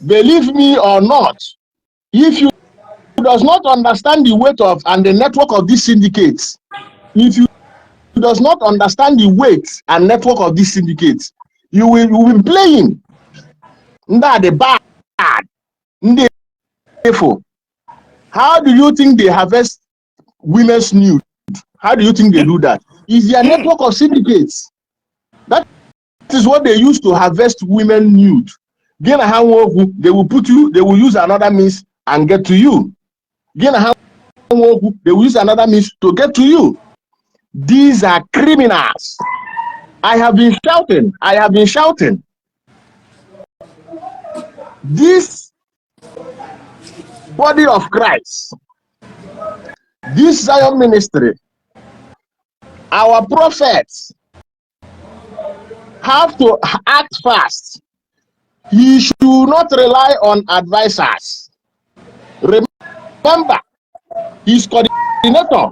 Believe me or not, if you does not understand the weight of and the network of these syndicates, if you does not understand the weight and network of these syndicates, you will be playing. Ndị a dị bad. Ndị evil. How do you think they harvest women's nude? How do you think they do that? Is their network of syndicates. That is what they use to harvest women nude. Gị na ha nwee okwu, they will put you, they will use another means and get to you. Gị na ha nwee okwu, they will use another means to get to you. These are criminals. I have been shouting. I have been shouting. This body of Christ, this Zion ministry, our prophets have to act fast. He should not rely on advisors. Remember, his coordinator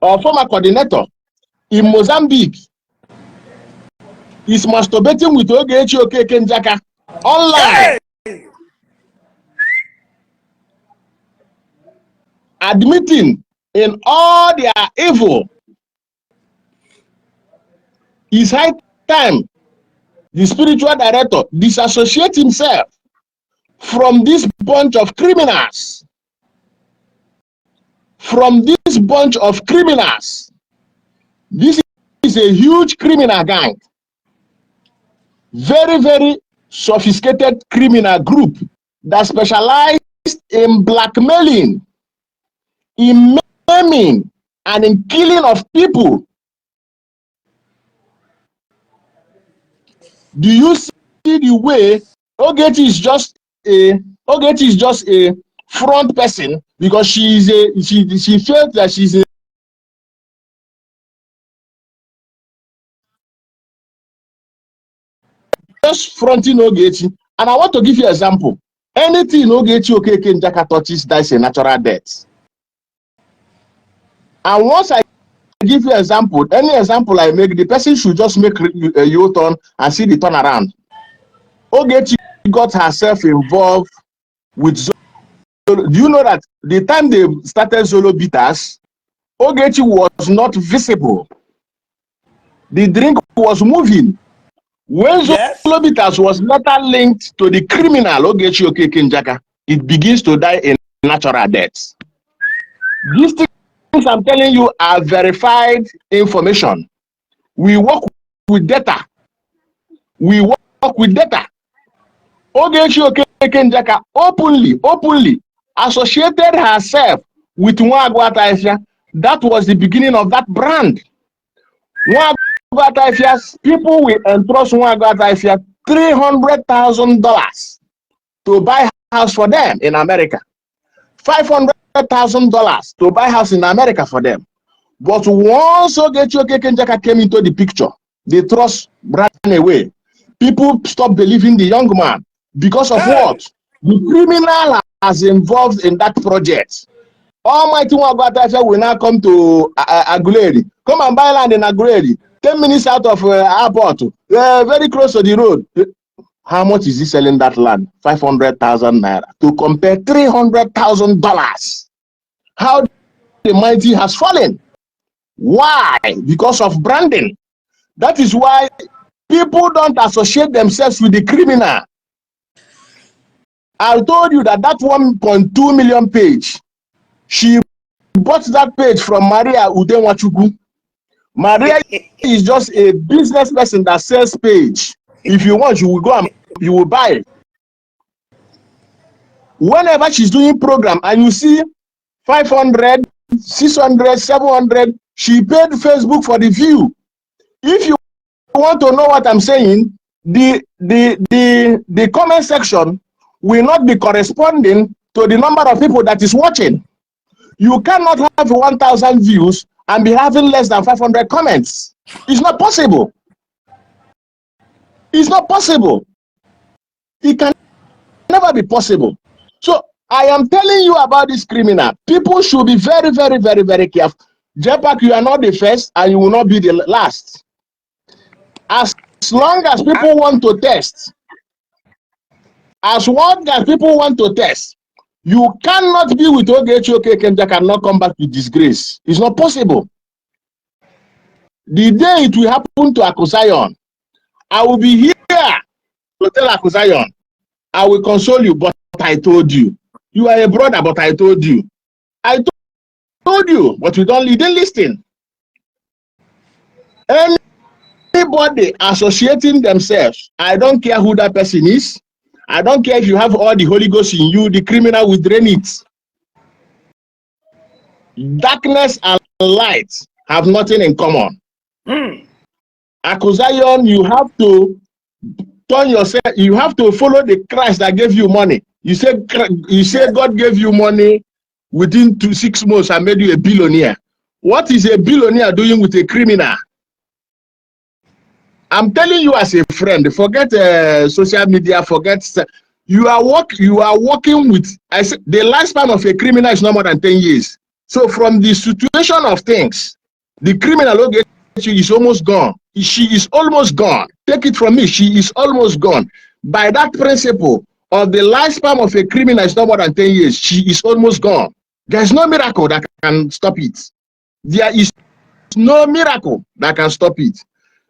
or former coordinator in Mozambique is masturbating with Ogechi Okeke Njaka online, Hey! Admitting in all their evil. It's high time the spiritual director disassociate himself from this bunch of criminals. From this bunch of criminals. This is a huge criminal gang. Very, very sophisticated criminal group that specialized in blackmailing, in maiming, and in killing of people. Do you see the way Ogechi is just a front person because she is a she felt that she's a just fronting Ogechi? And I want to give you example. Anything Ogechi Okeke Njaka touches dies a natural death. And once I give you example, any example I make, the person should just make a U-turn and see the turnaround. Ogechi got herself involved with Zolo. Do you know that the time they started Zolo Bitters, Ogechi was not visible? The drink was moving. When Zolobitas was later linked to the criminal Ogechi Okeke Njaka, it begins to die a natural death. These things I'm telling you are verified information. We work with data. We work with data. Ogechi Okeke Njaka openly associated herself with Nwagwata Ifia. That was the beginning of that brand. Nwagwata Ifia's people will entrust Nwagwata Ifia $300,000 to buy house for them in America. $500,000 to buy house in America for them. But once Ogechi Okeke Njaka came into the picture, the trust ran away. People stopped believing the young man because of what? The criminal has involved in that project. Almighty Nwagwata Ifia will now come to Aguleri. Come and buy land in Aguleri. 10 minutes out of airport, very close to the road. How much is he selling that land? 500,000 naira. To compare $300,000. How the mighty has fallen. Why? Because of branding. That is why people don't associate themselves with the criminal. I told you that that 1.2 million page, she bought that page from Maria Udenwachukwu. Maria is just a business person that sells page. If you want, you will go and you will buy it. Whenever she's doing program and you see 500, 600, 700, she paid Facebook for the view. If you want to know what I'm saying, the comment section will not be corresponding to the number of people that is watching. You cannot have 1,000 views and be having less than 500 comments. It's not possible. It's not possible. It can never be possible. So I am telling you about this criminal. People should be very, very, very, very careful. Jepak, you are not the first and you will not be the last. As long as people want to test, as long as people want to test, you cannot be with Ogechi Okeke Njaka cannot come back with disgrace. It's not possible. The day it will happen to Akusayon, I will be here to tell Akusayon, I will console you, but I told you. You are a brother, but I told you. I told you, but you didn't listen. Anybody associating themselves, I don't care who that person is. I don't care if you have all the Holy Ghost in you, the criminal will drain it. Darkness and light have nothing in common. Akuzayon, you have to turn yourself, you have to follow the Christ that gave you money. You say God gave you money within 2, 6 months and made you a billionaire. What is a billionaire doing with a criminal? I'm telling you as a friend, forget social media, forget you are working with, I say, the lifespan of a criminal is no more than 10 years. So from the situation of things, the criminal Ogechi is almost gone. She is almost gone. Take it from me, she is almost gone. By that principle of the lifespan of a criminal is no more than 10 years, she is almost gone. There's no miracle that can stop it. There is no miracle that can stop it.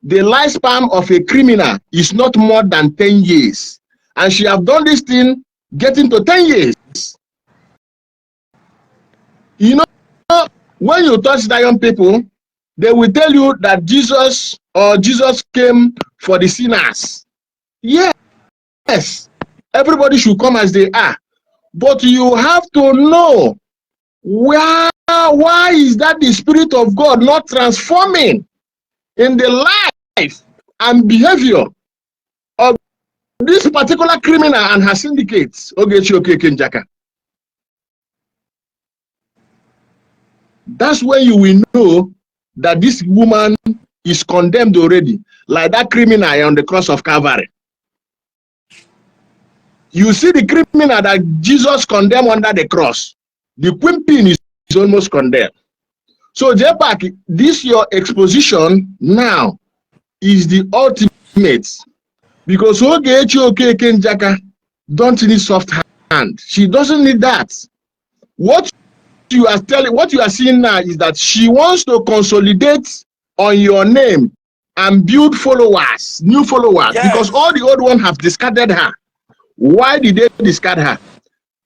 The lifespan of a criminal is not more than 10 years. And she have done this thing getting to 10 years. You know, when you touch Zion people, they will tell you that Jesus came for the sinners. Yes, everybody should come as they are. But you have to know why is that the Spirit of God not transforming in the life and behavior of this particular criminal and her syndicates, Ogechi Okeke Njaka. That's when you will know that this woman is condemned already, like that criminal on the cross of Calvary. You see the criminal that Jesus condemned under the cross. The queen is almost condemned. So, Jepak, this your exposition now is the ultimate. Because Ogechi Okeke Njaka don't need soft hand. She doesn't need that. What you are telling, what you are seeing now is that she wants to consolidate on your name and build followers, new followers, because all the old ones have discarded her. Why did they discard her?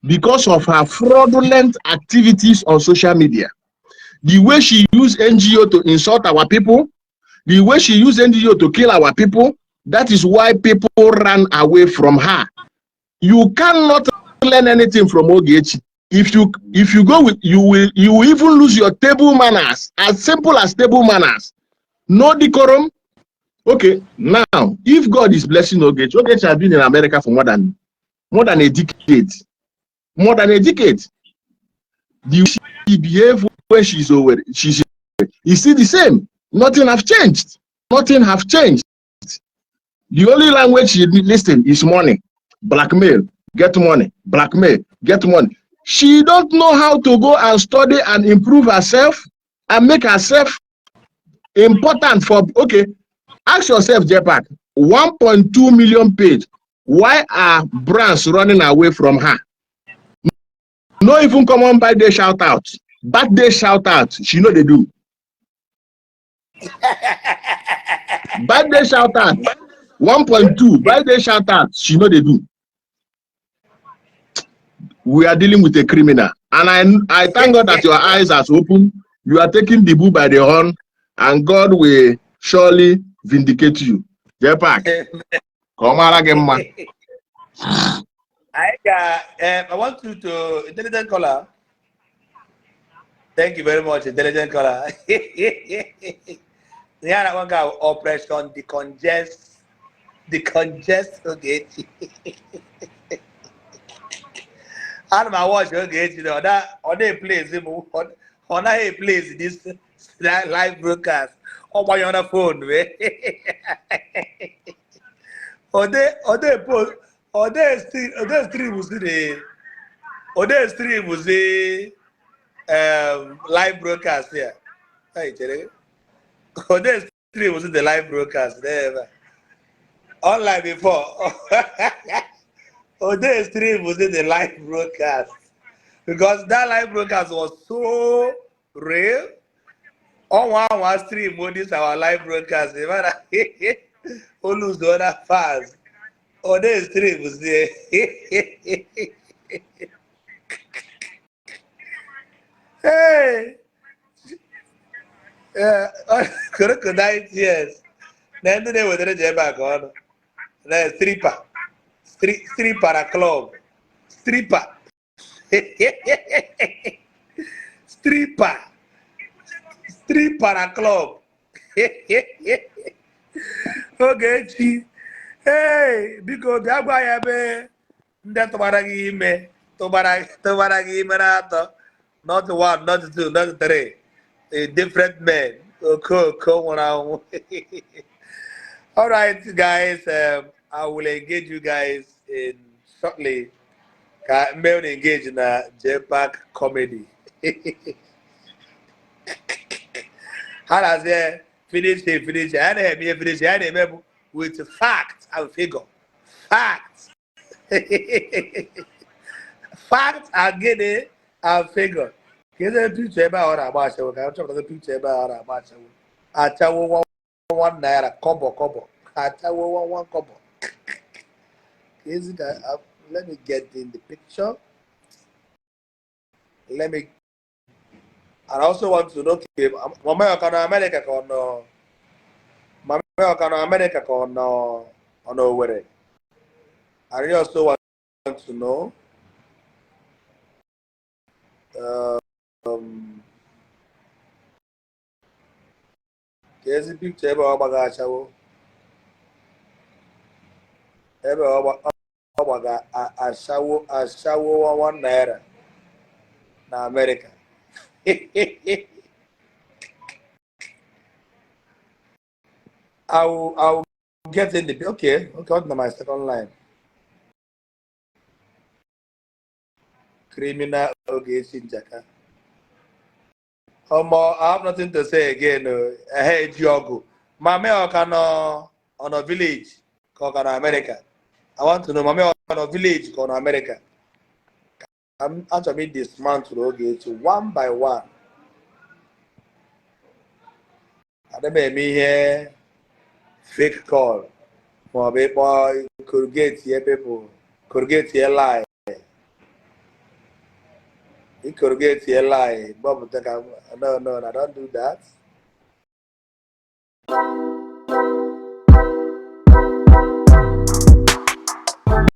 Because of her fraudulent activities on social media. The way she used NGO to insult our people, the way she used NGO to kill our people, that is why people ran away from her. You cannot learn anything from Ogechi. If you go with, you will even lose your table manners. As simple as table manners. No decorum. Okay, now if God is blessing Ogechi, Ogechi has been in America for more than a decade. More than a decade. The way she behave when she's over, she's is still the same. Nothing have changed. Nothing have changed. The only language she listen is money, blackmail, get money, blackmail, get money. She don't know how to go and study and improve herself and make herself important for, okay. Ask yourself, Jepak, 1.2 million page. Why are brands running away from her? No even common birthday shout out. Birthday shout out. She know they do. Birthday shout out. 1.2 birthday shout out. She know they do. We are dealing with a criminal. And I thank God that your eyes are open. You are taking the bull by the horn, and God will surely vindicate you. Jepak, ka ọ mara gị mma. I want you to, intelligent caller. Thank you very much, intelligent caller. Ya na nwoke ahụ, Operation Decongest Ogechi. Ana m awatch Ogechi na ọ na-eplace m, ọ naghị eplace this live broadcast. Ọ gbanyere phone wee. Ọ de post, ọ de stream zi live broadcast ya. Hey, chere. Ọ de stream zi the live broadcast there. Unlike before. Ọ de stream zi the live broadcast. Because that live broadcast was so real. Ọnwa anwa stream this our live broadcast. O lose the other fans. Ọ de stream zi. Hey! Crocodile tears. Na ndị na-ewetara ji ebe a ka ọnụ. Na stripper. Stripper na club. Stripper. Stripper. Stripper na club. Ogechi. Hey, biko bịa gwa ya ebe ndị tụbara gị ime, tụbara gị ime na atọ. Not one, not two, not three. A different men. Okoko nwụrụ anwụ. All right, guys. I will engage you guys in shortly. Ka mgbe unu engage na JPAC comedy. Ha na-asị finish it, finish it. A na-eme ihe finish it. A na-eme bụ with fact and figure. Fact. Fact and gịnị and figure. Ka eze picture ebe a ọ na-agba ashawo, ka m chọpụta picture ebe a ọ na-agba ashawo. Achawo ₦1 kobo kobo. Achawo 1 1 kobo. Ka ezi ka let me get in the picture. Let me and I also want to know, okay, mama ya ọ ka nọ America ka ọ nọ, mama ya ọ ka nọ America ka ọ nọ Owerri. I really also want to know ka ezi picture ebe ọ gbaga achawo, ebe ọ gbaga ashawo ₦1 na America. I will get in the okay, on my second line. Criminal Ogechi Njaka. Omo, I have nothing to say again. Hey, Jiogu. Mame ọ ka nọ ọ nọ village ka ọ ka nọ America? I want to know, Mame ọ nọ village ka ọ nọ America? I'm achọrọ m dismantle Ogechi one by one. Ada m eme ihe. Fake call maọbụ ịkpọ corrugate ye people, corrugate ye lie, ị corrugate ye lie gbọpụta ka. No, no, I don't do that.